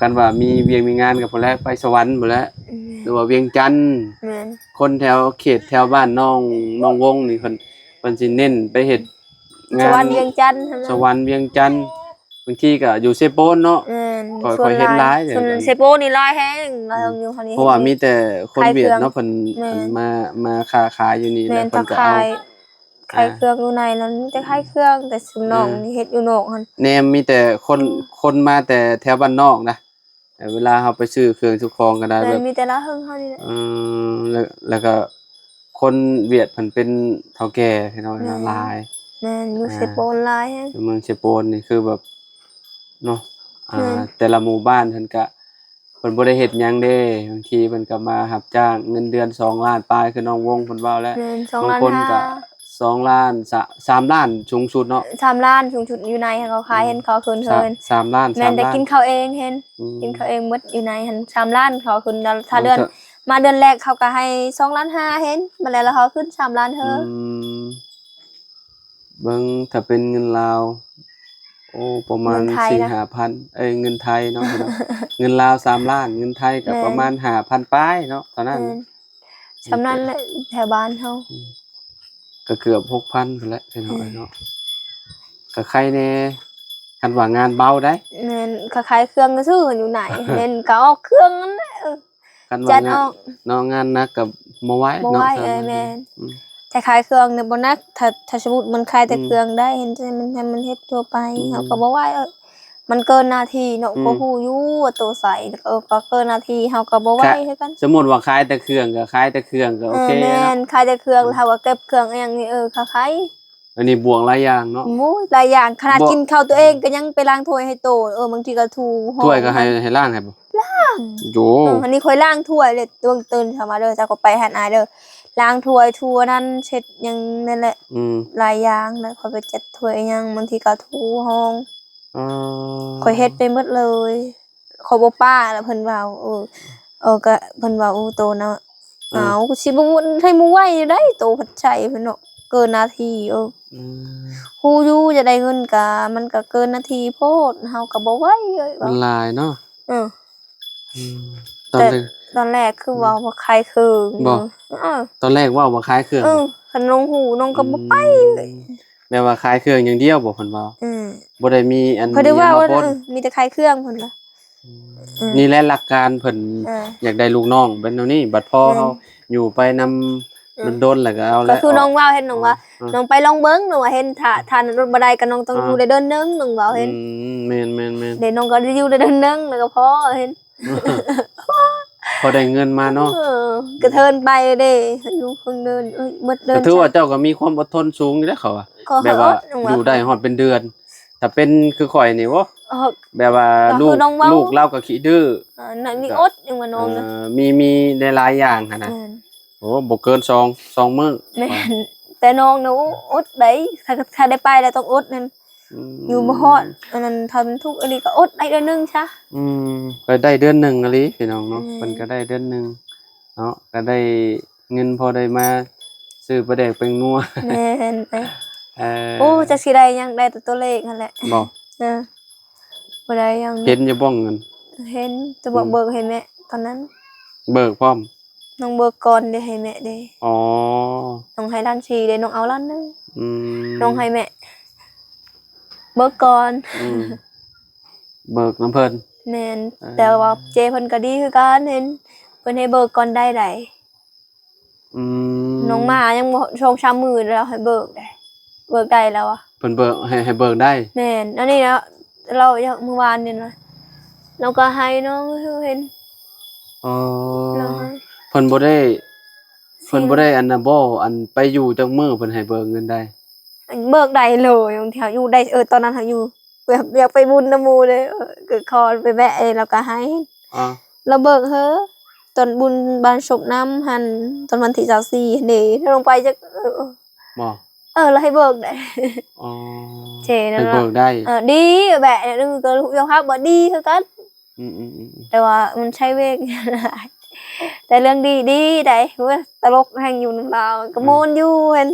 ຄັນວ່າມີວຽກມີງານກໍພຸ້ນແຫຼະ ໄປສະຫວັນພຸ້ນແຫຼະ ແມ່ນ ຫຼືວ່າວຽງຈັນ ແມ່ນ ຄົນແຖວເຂດແຖວບ້ານນ້ອງ ນ້ອງວົງນີ້ ເພິ່ນ ເພິ່ນຊິເນັ້ນໄປເຮັດງານ ສະຫວັນວຽງຈັນ ສະຫວັນວຽງຈັນ ບາງທີກໍຢູ່ເຊໂປນເນາະ ແມ່ນ ຂ້ອຍ ຂ້ອຍເຫັນຫຼາຍ ສ່ວນເຊໂປນນີ້ຫຼາຍແຮງ ຫຼາຍ ອືມ ຢູ່ຫັ້ນນີ້ ເພາະວ່າມີແຕ່ຄົນຫວຽດເນາະ ເພິ່ນ ແມ່ນ ມາ ມາຄ້າຂາຍຢູ່ນີ້ ແມ່ນ ແລ້ວເພິ່ນກໍເອົາ ຂາຍເຄື່ອງຢູ່ໃນນັ້ນ ມີແຕ່ຂາຍເຄື່ອງ ແຕ່ຊຸມນ້ອງ ແມ່ນ ເຮັດຢູ່ນອກຫັ້ນ ແນມມີແຕ່ຄົນ ອືມ ຄົນມາແຕ່ແຖວບ້ານນອກນະ ເວລາເຮົາໄປຊື້ເຄື່ອງຊື້ຂອງກໍໄດ້ ແມ່ນ ແບບ ມີແຕ່ລາວເຮິງເຮົານີ້ແຫຼະ ເອີ ແລ້ວ ແລ້ວກໍຄົນຫວຽດເພິ່ນເປັນເຖົ້າແກ່ພີ່ນ້ອງ ແມ່ນ ຫຼາຍ ແມ່ນ ຢູ່ ອ່າ ເຊໂປນຫຼາຍແຮງ ຢູ່ເມືອງເຊໂປນນີ້ຄືແບບເນາະ ອ່າ ແມ່ນ ແຕ່ລະໝູ່ບ້ານເພິ່ນກະ ເພິ່ນບໍ່ໄດ້ເຮັດຫຍັງເດ້ ບາງທີເພິ່ນກໍມາຮັບຈ້າງ ເງິນເດືອນສອງລ້ານປາຍ ຄືນ້ອງວົງເພິ່ນເວົ້າແຫຼະ ແມ່ນ ສອງລ້ານຫ້າ ບາງຄົນກໍສອງລ້ານ ສາມລ້ານສູງສຸດເນາະ ສາມລ້ານສູງສຸດ ຢູ່ໃນເຂົາຂາຍ ອືມ ເຫັນເຂົາຂຶ້ນເລີຍ ສາມລ້ານ ແມ່ນ ແຕ່ກິນເຂົ້າເອງເຫັນ ອືມ ກິນເຂົ້າເອງໝົດຢູ່ໃນຫັ້ນ ສາມລ້ານເຂົາຂຶ້ນ ຖ້າເດືອນ ມາເດືອນແລກເຂົາກໍໃຫ້ສອງລ້ານຫ້າເຫັນ ມາແລ້ວເຂົາຂຶ້ນສາມລ້ານເທີ ອືມ ເບິ່ງ ຖ້າເປັນເງິນລາວ ໂອ້ ປະມານສີ່ຫ້າພັນ ເອີ ເງິນໄທເນາະ ເງິນລາວສາມລ້ານ ເງິນໄທກໍປະມານຫ້າພັນປາຍເນາະ ເທົ່ານັ້ນ ແມ່ນ ສ່ຳນັ້ນແຫຼະ ແຖວບ້ານເຮົາ ອືມ ກໍເກືອບຫົກພັນພຸ້ນແຫຼະ ພີ່ນ້ອງເອີຍເນາະ ກໍໄຄແດ່ ຄັນວ່າງານເບົາໄດ໋ ແມ່ນ ກໍຂາຍເຄື່ອງຊື່ຢູ່ໃນ ແມ່ນ ກໍອອກເຄື່ອງນັ້ນແຫຼະ ເອີ ຄັນວ່າງານ ຈັດອອກ ເນາະ ງານໜັກກໍບໍ່ໄຫວ ບໍ່ໄຫວ ເນາະ ເອີ ແມ່ນ ອືມ ແຕ່ຂາຍເຄື່ອງນີ້ບໍ່ໜັກ ຖ້າ ຖ້າສົມມຸດມັນຂາຍແຕ່ ອືມ ເຄື່ອງໄດ້ ເຫັນ ມັນ ມັນເຮັດທົ່ວໄປ ອືມ ເຮົາກໍບໍ່ໄຫວ ເອີ ມັນເກີນໜ້າທີ່ເນາະ ອືມ ກໍຮູ້ຢູ່ວ່າໂຕໃສ ເອີ ກໍເກີນໜ້າທີ່ ເຮົາກໍບໍ່ໄຫວຄືກັນ ສົມມຸດວ່າຂາຍແຕ່ເຄື່ອງ ກໍຂາຍແຕ່ເຄື່ອງ ກໍໂອເຄ ເອີ ແມ່ນ ເນາະ ຂາຍແຕ່ເຄື່ອງ ອືມ ເຮົາກໍເກັບເຄື່ອງອີ່ຫຍັງນີ້ ເອີ ຂາຍ ອັນນີ້ບວກຫຼາຍຢ່າງເນາະ ໂອ້ຍ ຫຼາຍຢ່າງ ຂະໜາດກິນເຂົ້າຕົວເອງກໍຍັງໄປລ້າງຖ້ວຍໃຫ້ໂຕ ເອີ ບາງທີກໍຖູຫ້ອງ ຖ້ວຍກໍໃຫ້ ໃຫ້ລ້າງໃຫ້ບໍ່? ລ້າງ ໂອ້ ເອີ ອັນນີ້ຂ້ອຍລ້າງຖ້ວຍເລີຍ ຕື່ນ ຕື່ນເຊົ້າມາເດີ ເຈົ້າກໍໄປຫັ້ນອາຍເດີ ລ້າງຖ້ວຍ ຖູອັນນັ້ນ ເຊັດຫຍັງນັ້ນແຫຼະ ອືມ ຫຼາຍຢ່າງ ແລ້ວຂ້ອຍໄປຈັດຖ້ວຍຫຍັງ ບາງທີກໍຖູຫ້ອງ ອໍ ຂ້ອຍເຮັດໄປໝົດເລີຍ ຂ້ອຍບໍ່ປະ ແລ້ວເພິ່ນເວົ້າ ເອີ ເອີ ກໍເພິ່ນເວົ້າ ໂອ້ ໂຕນະ ອືມ ເອົາ ຊິບໍ່ ໃຫ້ບໍ່ໄຫວຢູ່ໃດ ໂຕພັດໃຊ້ເພິ່ນເນາະ ເກີນໜ້າທີ່ ເອີ ອືມ ຮູ້ຢູ່ຈະໄດ້ເງິນກະ ມັນກະເກີນໜ້າທີ່ໂພດ ເຮົາກະບໍ່ໄຫວເອີຍ ມັນຫຼາຍເນາະ ເອີ ອືມ ຕອນແລກ ຕອນແລກຄືເວົ້າວ່າຂາຍເຄື່ອງ ບໍ່ ເອີ ຕອນແລກເວົ້າວ່າຂາຍເຄື່ອງ ເອີ ຄັນນ້ອງຮູ້ນ້ອງກໍບໍ່ໄປ ອືມ ແບບວ່າຂາຍເຄື່ອງຢ່າງດຽວບໍ່ ເພິ່ນເວົ້າ ອືມ ບໍ່ໄດ້ມີອັນ ເພິ່ນໄດ້ເວົ້າ ມີແນວມາປົນ ເອີ ມີແຕ່ຂາຍເຄື່ອງເພິ່ນວ່າ ອືມ ອືມ ນີ້ແຫຼະຫຼັກການເພິ່ນ ເອີ ຢາກໄດ້ລູກນ້ອງເປັນແນວນີ້ ບັດພໍ ແມ່ນ ເຮົາຢູ່ໄປນຳ ເອີ ດົນໆ ແລ້ວກໍເອົາແຫຼະ ກໍຄືນ້ອງເວົ້າ ເຫັນນ້ອງວ່າ ເອີ ນ້ອງໄປລອງເບິ່ງ ນ້ອງວ່າເຫັນຖ້າ ຖ້າລົດບໍ່ໄດ້ກໍນ້ອງຕ້ອງ ເອີ ຢູ່ໄດ້ເດືອນໜຶ່ງ ນ້ອງເວົ້າເຫັນ ອືມ ແມ່ນໆໆ ເດ້ ນ້ອງກໍຢູ່ໄດ້ເດືອນໜຶ່ງ ແລ້ວກໍພໍເຫັນ ພໍໄດ້ເງິນມາເນາະ ເອີ ກະເທີນໄປເດ້ ຢູ່ເພິ່ງເດີນ ເອີຍ ໝົດເດີນ ກໍຖືວ່າເຈົ້າກໍມີຄວາມອົດທົນສູງຢູ່ເດ້ ເຂົາວ່າ ແບບວ່າຢູ່ໄດ້ຮອດເປັນເດືອນ ຖ້າເປັນຄືຂ້ອຍນີ້ ໂອ້ ອອກ ແບບວ່າ ກໍຄື ລູກ ນ້ອງເວົ້າ ລູກລາວກໍຂີ້ດື້ ເອີ ນັ້ນມີ ກໍ ອົດ ຍັງວ່ານ້ອງນະ ເອີ ມີ ມີຫຼາຍໆຢ່າງຫັ້ນນະ ແມ່ນ ໂອ້ ບໍ່ເກີນສອງ ສອງມື້ ແມ່ນ ແຕ່ນ້ອງນະ ໂອ້ ອົດໄດ໋ ຖ້າ ຖ້າໄດ້ໄປແລ້ວຕ້ອງອົດນັ້ນ ອືມ ຢູ່ບໍ່ຮອດ ອັນນັ້ນ ຖ້າມັນທຸກອີ່ຫຼີກໍອົດໄດ້ເດືອນໜຶ່ງຊະ ອືມ ກໍໄດ້ເດືອນໜຶ່ງອີ່ຫຼີພີ່ນ້ອງເນາະ ແມ່ນ ເພິ່ນກໍໄດ້ເດືອນໜຶ່ງເນາະ ກໍໄດ້ເງິນພໍໄດ້ມາຊື້ປາແດກແປ້ງນົວ ແມ່ນ ເອີ ໂອ້ ຈັກຊິໄດ້ຫຍັງ ໄດ້ແຕ່ຕົວເລກຫັ້ນແຫຼະ ບໍ່ ເອີ ບໍ່ໄດ້ຫຍັງ ເຫັນຢູ່ບໍ່ເງິນ ເຫັນ ແຕ່ບອກ ອືມ ເບີກໃຫ້ແມ່ຕອນນັ້ນ ເບີກພ້ອມ ນ້ອງເບີກກ່ອນເດ້ ໃຫ້ແມ່ເດ້ ອໍ ນ້ອງໃຫ້ລ້ານສີ່ເດ້ ນ້ອງເອົາລ້ານໜຶ່ງ ອືມ ນ້ອງໃຫ້ແມ່ເບີກກ່ອນ ອືມ ເບີກນຳເພິ່ນ ແມ່ນ ເອີ ແຕ່ວ່າເຈ້ເພິ່ນກໍດີຄືກັນ ເຫັນເພິ່ນໃຫ້ເບີກກ່ອນໄດ້ໃດ ອືມ ນ້ອງມາຍັງບໍ່ສອງສາມມື້ແລ້ວໃຫ້ເບີກໄດ້ ເບີກໄດ້ແລ້ວອະ ເພິ່ນເບີກ ໃຫ້ ໃຫ້ເບີກໄດ້ ແມ່ນ ອັນນີ້ນະ ລາວຢາກ ມື້ວານນີ້ນະ ລາວກໍໃຫ້ນ້ອງເຫັນ ອໍ ລາວໃຫ້ ເພິ່ນບໍ່ໄດ້ ເພິ່ນບໍ່ໄດ້ອັນນະບໍ່ ອັນໄປຢູ່ຈັກມື້ເພິ່ນໃຫ້ເບີກເງິນໄດ້ ເບີກໄດ້ເລີຍ ບາງທີເຮົາຢູ່ໄດ້ ເອີ ຕອນນັ້ນເຮົາຢູ່ ແບບຢາກໄປບຸນນຳໝູ່ເດ້ ເອີ ກໍຂໍໄປແວະ ເອີ ລາວກໍໃຫ້ ອາ ລາວເບີກເຮີ ຕອນບຸນບານສົບນຳຫັ້ນ ຕອນວັນທີຊາວສີ່ຫັ້ນເດ້ ລາວລົງໄປຈັກ ເອີ ບໍ່ ເອີ ລາວໃຫ້ເບີກໄດ້ ອໍ ເຈນັ້ນ ໃຫ້ເບີກໄດ້ ເອີ ດີແບບໜຶ່ງ ກໍຍອມຮັບວ່າດີຄືກັນ ອືມໆໆໆ ແຕ່ວ່າມັນໃຊ້ເວກຫຼາຍ ແຕ່ເລື່ອງດີ ດີໃດ໋ ໂອ້ຍ ຕະຫຼົກແຮງຢູ່ນຳລາວ ກໍ ອືມ ມ່ວນຢູ່ຫັ້ນ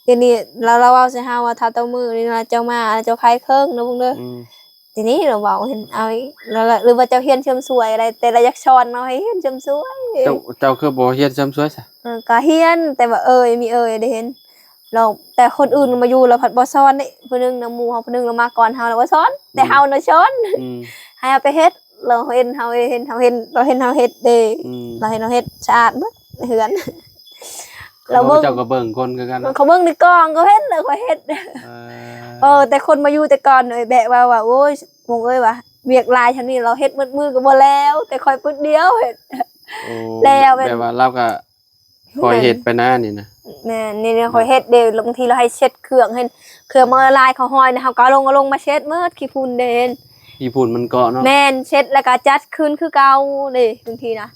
ດຽວນີ້ລາວ ລາວເວົ້າໃສ່ເຮົາວ່າ ຖ້າໂຕມື້ນີ້ນະ ເຈົ້າມາ ເຈົ້າຂາຍເຄື່ອງເດີ ອືມ ດຽວນີ້ລາວເວົ້າ ເຫັນເອົາອີກ ລະ ລະ ຫຼືວ່າເຈົ້າຮຽນເສີມສວຍກໍໄດ້ ແຕ່ລາວຢາກສອນເນາະ ໃຫ້ຮຽນເສີມສວຍ ເຈົ້າ ເຈົ້າຄືບໍ່ຮຽນເສີມສວຍຊະ ເອີ ກໍຮຽນ ແຕ່ວ່າເອີຍ ມີເອີຍໄດ້ເຫັນ ແລ້ວແຕ່ຄົນອື່ນມາຢູ່ລາວພັດບໍ່ສອນເດ້ ຜູ້ໜຶ່ງນະ ໝູ່ເຮົາຜູ້ໜຶ່ງລາວມາກ່ອນເຮົາ ລາວບໍ່ສອນ ອືມ ແຕ່ເຮົານະສອນ ອືມ ໃຫ້ເຮົາໄປເຮັດ ລາວເຫັນເຮົາເຮັດ ເຮົາເຫັນ ລາວເຫັນເຮົາເຮັດເດ້ ອືມ ລາວເຫັນເຮົາເຮັດສະອາດເບິດເຮືອນ ລາວເບິ່ງ ເຂົາເຈົ້າກໍເບິ່ງຄົນຄືກັນເນາະ ເຂົາເບິ່ງໃນກ້ອງ ເຂົາເຫັນແລ້ວຂ້ອຍເຮັດ ເອີ ເອີ ແຕ່ຄົນມາຢູ່ແຕ່ກ່ອນ ເອີຍ ແບະວ່າ ວ່າ ໂອ້ຍ ມົງເອີຍວ່າ ວຽກຫຼາຍຊ່ຳນີ້ ລາວເຮັດໝົດມື້ກໍບໍ່ແລ້ວ ແຕ່ຂ້ອຍປຶດດຽວເຮັດ ໂອ້ ແລ້ວແບບ ແບບວ່າລາວກໍ ຂ້ອຍເຮັດໄປນານີ້ນະ ແມ່ນ ນີ້ ນີ້ຂ້ອຍເຮັດເດ້ ບາງທີລາວໃຫ້ເຊັດເຄື່ອງ ເຫັນເຄື່ອງມັນລະລາຍ ເຂົ້າຫ້ອຍນະ ເຮົາກໍເອົາລົງ ເອົາລົງມາເຊັດໝົດ ຂີ້ຝຸ່ນເດ້ ຂີ້ຝຸ່ນມັນເກາະເນາະ ແມ່ນ ເຊັດແລ້ວກໍຈັດຄືນຄືເກົ່າເດ້ ບາງທີນະ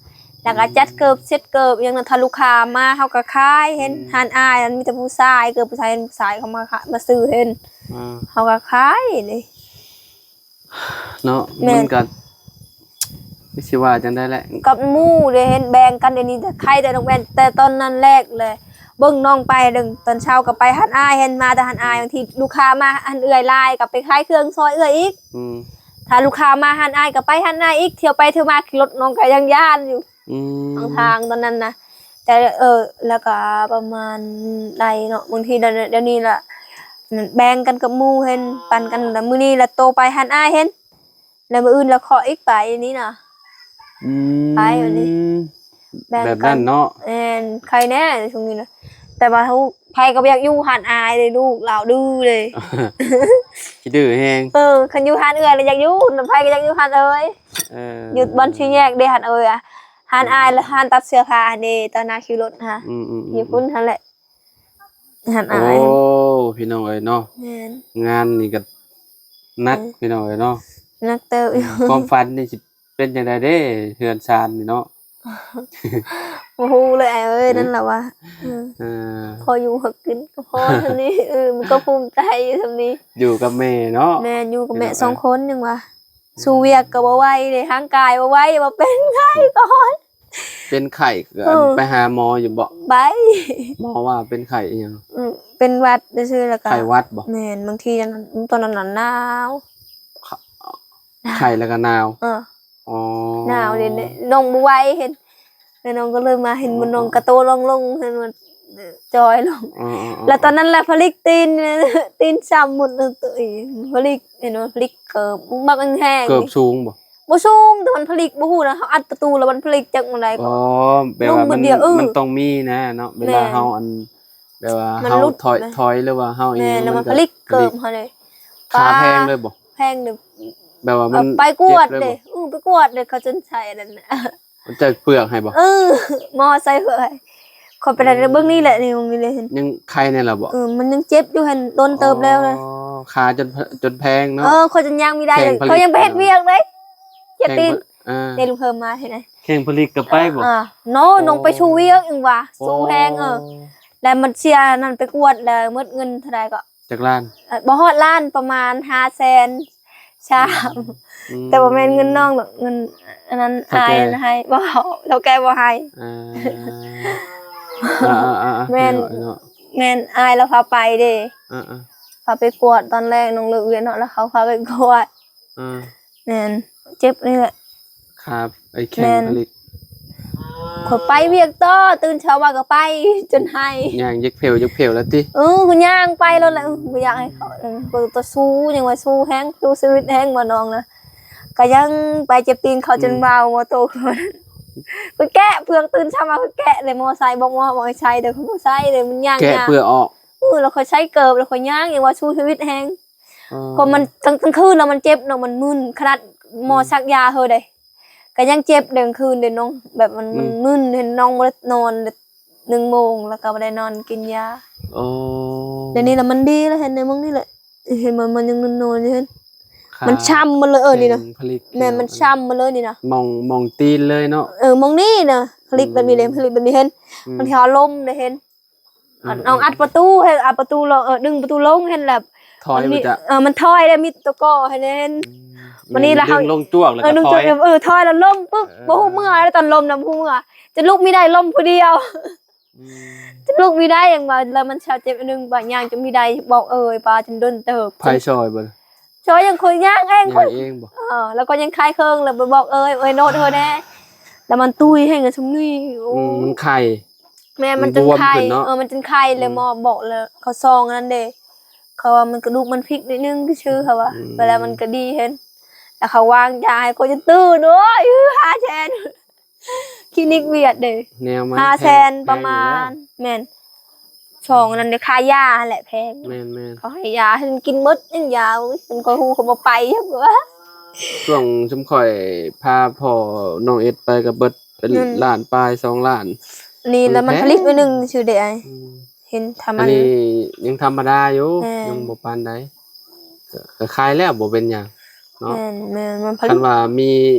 ແລ້ວກໍ ອືມ ຈັດເກີບ ເຊັດເກີບຫຍັງນະ ຖ້າລູກຄ້າມາເຮົາກໍຂາຍ ເຫັນ ອືມ ຮ້ານອ້າຍມັນມີແຕ່ຜູ້ຊາຍ ເກີບຜູ້ຊາຍ ເຫັນຜູ້ຊາຍເຂົາມາ ມາຊື້ ເຫັນ ອ່າ ເຮົາກໍຂາຍເດ້. ເນາະ ແມ່ນ ມັນກະ ຊິວ່າຈັ່ງໃດແຫຼະ ກັບໝູ່ເດ້ ເຫັນແບ່ງກັນ ດຽວນີ້ແຕ່ໃຄແຕ່ນ້ອງແວ່ນ ແຕ່ຕອນນັ້ນແລກເລີຍ ເບິ່ງນ້ອງໄປເດີ ຕອນເຊົ້າກໍໄປຮ້ານອ້າຍ ເຫັນມາແຕ່ຮ້ານອ້າຍ ບາງທີລູກຄ້າມາຮ້ານເອື້ອຍຫຼາຍ ກໍໄປຂາຍເຄື່ອງຊ່ອຍເອື້ອຍອີກ ອືມ ຖ້າລູກຄ້າມາຮ້ານອ້າຍ ກໍໄປຮ້ານອ້າຍອີກ ທ່ຽວໄປທ່ຽວມາ ຂີ່ລົດນ້ອງກໍຍັງຢ້ານຢູ່ ອືມ ທາງ ທາງຕອນນັ້ນນະ ແຕ່ ເອີ ແລ້ວກໍປະມານໃດເນາະ ບາງທີດຽວ ດຽວນີ້ລະ ແບ່ງກັນກັບໝູ່ເຫັນ ປັນກັນ ລະມື້ນີ້ລະໂຕໄປຮ້ານອ້າຍເຫັນ ລະມື້ອື່ນລະເຄາະອີກໄປນີ້ນະ ອືມ ໄປບັດນີ້ ແບ່ງກັນ ແບບນັ້ນເນາະ ແມ່ນ ໃຄແດ່ຊ່ວງນີ້ນະ ແຕ່ວ່າ ໃຜກໍບໍ່ຢາກຢູ່ຮ້ານອ້າຍເດ້ ລູກລາວດື້ເດ້ ຂີ້ດື້ແຮງ ເອີ ຄັນຢູ່ຮ້ານເອື້ອຍລະຢາກຢູ່ ໃຜກໍຢາກຢູ່ຮ້ານເອື້ອຍ ເອີ ຢູ່ບ່ອນສີ່ແຍກເດ້ຮ້ານເອື້ອຍ ຮ້ານອ້າຍ ແລະຮ້ານຕັດເສື້ອຜ້າຫັ້ນເດ້ ຕາໜ້າຄິວລົດຫັ້ນ ອືມໆໆ ຢູ່ພຸ້ນຫັ້ນແຫຼະ ຫັ້ນ ໂອ້ ອ້າຍ ພີ່ນ້ອງເອີຍເນາະ ແມ່ນ ງານນີ້ກໍໜັກ ເອີ ພີ່ນ້ອງເອີຍເນາະ ໜັກເຕີບຢູ່ ຄວາມຝັນນີ້ຊິເປັນຈັ່ງໃດເດ້ ເຮືອນຊານນີ້ເນາະ ບໍ່ຮູ້ເລີຍອ້າຍເອີຍ ເອີ ນັ້ນລະວ່າ ເອີ ເອີ ພໍຢູ່ພໍກິນກໍພໍສ່ຳນີ້ ເອີ ມັນກໍພູມໃຈຢູ່ສ່ຳນີ້ ຢູ່ກັບແມ່ເນາະ ແມ່ນ ຢູ່ກັບແມ່ ພີ່ນ້ອງເອີຍ ສອງຄົນຍັງວ່າ ເອີ ສູ້ວຽກກໍບໍ່ໄຫວເດ້ ຮ່າງກາຍບໍ່ໄຫວ ວ່າເປັນໄຂ້ກ່ອນ ເປັນໄຂ້ກໍ ເອີ ໄປຫາໝໍຢູ່ບໍ່? ໄປ ໝໍວ່າເປັນໄຂ້ອີ່ຫຍັງ? ອືມ ເປັນຫວັດຊື່ໆ ແລ້ວກໍ ໄຂ້ຫວັດບໍ່? ແມ່ນ ບາງທີຕອນນັ້ນໜາວ ຂະ ໄຂ້ແລ້ວກໍໜາວ ເອີ ອໍ ໜາວເດ້ ນ້ອງບໍ່ໄຫວ ເຫັນ ແລ້ວນ້ອງກໍເລີຍມາ ເຫັນ ອໍ ມັນນ້ອງກະໂຕລົງໆ ເຫັນມັນ ເອີ ຈ່ອຍລົງ ອໍໆໆ ແລ້ວຕອນນັ້ນລະຜະລິກຕີນ ຕີນຊ້ຳໝົດເລີຍ ຜະລິກ ເຫັນວ່າຜະລິກເກີບ ມັກແຮງໆ ເກີບສູງບໍ່? ບໍ່ສູງ ແຕ່ມັນຜະລິກ ບໍ່ຮູ້ນະ ເຮົາອັດປະຕູແລ້ວມັນຜະລິກຈັກແນວໃດກໍ ອໍ ແບບວ່າມັນ ເອີ ມັນຕ້ອງມີນະເນາະ ເວລາ ແມ່ນ ເຮົາອັນ ແບບວ່າ ມັນ ເຮົາ ຫຼຸດ ຖອຍ ນະ ຖອຍ ຫຼືວ່າເຮົາອີ່ຫຍັງ ແມ່ນ ແລ້ວມັນ ມັນກໍ ຜະລິກເກີບເຮົາເດ້ ຂາແພງເລີຍບໍ່? ຂາແພງເລີຍ ແບບວ່າມັນ ເອີ ໄປກວດເດ້ ເຈັບເລີຍບໍ່? ອື ໄປກວດເດ້ ເຂົາຈົນໃສ່ອັນນັ້ນນະ ເຂົາໃສ່ເປືອກໃຫ້ບໍ່? ເອີ ໝໍໃສ່ເປືອກໃຫ້ ຂ້ອຍໄປໄດ້ ອືມ ເບິ່ງນີ້ແຫຼະ ນີ້ ເບິ່ງນີ້ເລີຍ ຍັງໄຄແດ່ລະບໍ່? ເອີ ມັນຍັງເຈັບຢູ່ຫັ້ນ ດົນເຕີບແລ້ວນະ ອໍ ຂາຈົນ ຈົນແພງເນາະ. ເອີ ຂ້ອຍຈົນຍ່າງບໍ່ໄດ້ເລີຍ ແຂ່ງຜະລິດ ຂ້ອຍຍັງໄປເຮັດວຽກເລີຍ ເຈັບຕີນ. ແຂ່ງ ອ່າ ເດ້ ລຸງເພີ່ມມາເຮັດໃດ ແຂ່ງຜະລິດກໍໄປບໍ່? ອ່າ ໂນ ໂອ້ ນ້ອງໄປສູ່ວຽກ ຍັງວ່າ ໂອ້ ສູ້ແຮງ. ເອີ ແລ້ວມັນເສຍນັ້ນ ໄປກວດແລ້ວໝົດເງິນເທົ່າໃດກໍ ຈັກລ້ານ? ເອີ ບໍ່ຮອດລ້ານ ປະມານຫ້າແສນສາມ. ອືມ ແຕ່ບໍ່ແມ່ນເງິນນ້ອງດອກ ເງິນອັນນັ້ນ ເຖົ້າແກ່ ອ້າຍໃຫ້. ບໍ່ ເຖົ້າແກ່ບໍ່ໃຫ້. ອ່າ ອ່າໆໆ ແມ່ນ ເນາະ ເນາະ ແມ່ນ ອ້າຍລາວພາໄປເດ້. ອ່າໆ ພາໄປກວດຕອນແລງ ນ້ອງເລີກວຽກເນາະ ແລ້ວເຂົາພາໄປກວດ. ອ່າ ແມ່ນ ເຈັບນີ້ແຫຼະ ຂາໄອ້ແຂ້ງ ແມ່ນ ຜະລິດ. ຂ້ອຍໄປວຽກຕໍ່ ຕື່ນເຊົ້າມາກໍໄປຈົນໄຫ້ ຍ່າງເຈັກເຜວເຈັກເຜວແລ້ວຕິ? ເອີ ກໍຍ່າງໄປໂລດແຫຼະ. ເອີ ບໍ່ຢາກໃຫ້ເຂົາ ເອີ ກໍຕໍ່ສູ້ ຍັງວ່າສູ້ແຮງ ສູ້ຊີວິດແຮງວ່ານ້ອງນະ. ກໍຍັງໄປເຈັບຕີນເຂົາ ອືມ ຈົນເວົ້າບໍ່ໂຕ. ຂ້ອຍແກະເຜືອກ ຕື່ນເຊົ້າມາຂ້ອຍແກະເລີຍ ໝໍໃສ່ ບອກໝໍ ໝໍໃສ່ເດີ ຂ້ອຍບໍ່ໃສ່ເລີຍ ມັນຍ່າງ ແກະເຜືອກອອກ. ເອີ ແລ້ວຂ້ອຍໃສ່ເກີບ ແລ້ວຂ້ອຍຍ່າງ ຍັງວ່າສູ້ຊີວິດແຮງ. ອໍ ກໍມັນກາງ ກາງຄືນແລ້ວມັນເຈັບເນາະ ມັນມຶນ ຂະໜາດໝໍ ອືມ ສັກຢາໃຫ້ເດ້ ກໍຍັງເຈັບເດ້ ກາງຄືນເດ້ນ້ອງ ແບບມັນ ອືມ ມັນມຶນ ເຫັນນ້ອງບໍ່ໄດ້ນອນໜຶ່ງໂມງ ແລ້ວກໍບໍ່ໄດ້ນອນກິນຢາ. ອໍ ດຽວນີ້ລະມັນດີແລ້ວ ເຫັນໃນໝ່ອງນີ້ແຫຼະ ເຫັນມັນ ມັນຍັງນອນໆຢູ່ ເຫັນ ມັນຊ້ຳໝົດເລີຍ. ເອີ ນີ້ນະ ແມ່ນ ມັນຊ້ຳໝົດເລີຍນີ້ນະ ໝ່ອງ ໝ່ອງຕີນເລີຍເນາະ. ເອີ ໝ່ອງນີ້ນະ ຜະລິດແບບນີ້ເດ້ ອືມ ຜະລິດແບບນີ້ ເຫັນ ອືມ ມັນເອົາລົມເດ້ ເຫັນ ອືມ ນ້ອງອັດປະຕູ ເຮັດອັດປະຕູ ເອີ ດຶງປະຕູລົງ ເຫັນແລ້ວ ຖອຍ ມັນມີ ມັນຈະ ເອີ ມັນຖອຍໄດ້ ມີຕົວກໍໃຫ້ເຫັນ. ອືມ ບັດນີ້ລະເຮົາ ດຶງລົງຈວກແລ້ວ ເອີ ດຶງຈວກ ຖອຍ ເອີ ຖອຍແລ້ວລົມປຶບ ເອີ ບໍ່ຮູ້ເມື່ອຍ ຕອນລົມນະບໍ່ຮູ້ເມື່ອຍ ຈົນລຸກມີໄດ້ ລົມຜູ້ດຽວ. ອືມ ຈົນລຸກມີໄດ້ ຫຍັງວ່າ ແລ້ວມັນຊາວເຈັບອັນໜຶ່ງ ບາດຍ່າງຈົນມີໄດ້ ບອກເອີຍ ປາຈົນດົນເຕີບ. ໃຜຊ່ອຍບໍ່? ຊ່ອຍຫຍັງ ຂ້ອຍຍ່າງເອງ ຍ່າງເອງບໍ່? ເອີ ແລ້ວກໍຍັງຄາຍເຄິ່ງ ແລ້ວໄປບອກເອີຍ ເອີຍໂນດເຮົາແດ່ ແລ້ວມັນຕຸ້ຍແຮງ ສ່ຳນີ້. ໂອ້ ອືມ ມັນໄຄ ແມ່ນ ມັນຈົນໄຄ ເອີ ມັນຈົນໄຄ ແລ້ວໝໍບອກ ແລ້ວເຂົາສ່ອງອັນນັ້ນເດ້ ເຂົາວ່າມັນກະດູກມັນພິກໜ້ອຍໜຶ່ງຊື່ໆ ເຂົາວ່າ ອືມ ແລ້ວມັນກະດີເຫັນ ແລ້ວເຂົາວາງຢາໃຫ້ ຂ້ອຍຈົນຕື່ນ ໂອ້ຍ ຫ້າແສນ ຄລີນິກວຽດເດ້ ແນວມາ ຫ້າແສນ ແພງ ປະມານ ແມ່ນ ຊ່ອງອັນນັ້ນເດ້ ຄ່າຢາຫັ້ນແຫຼະແພງ. ແມ່ນໆ ເຂົາໃຫ້ຢາໃຫ້ກິນໝົດ ຍັງຢາ ໂອ້ຍ ຄັນຂ້ອຍຮູ້ຂ້ອຍບໍ່ໄປ. ຊ່ວງຊຸມຂ້ອຍພາພໍ່ນ້ອງເອັດໄປກໍເບິດເປັນ ນັ້ນ ລ້ານປາຍ ສອງລ້ານ. ນີ້ລະມັນ ແພງ ຜະລິດໜ້ອຍໜຶ່ງຊື່ເດ້ອ້າຍ. ອືມ ເຫັນທຳ ອັນນີ້ຍັງທຳມະດາຢູ່ ແມ່ນ ຍັງບໍ່ປານໃດ ກໍ ກໍຂາຍແລ້ວບໍ່ເປັນຫຍັງເນາະ. ແມ່ນໆ ມັນຜະລິດ ຄັນວ່າມີ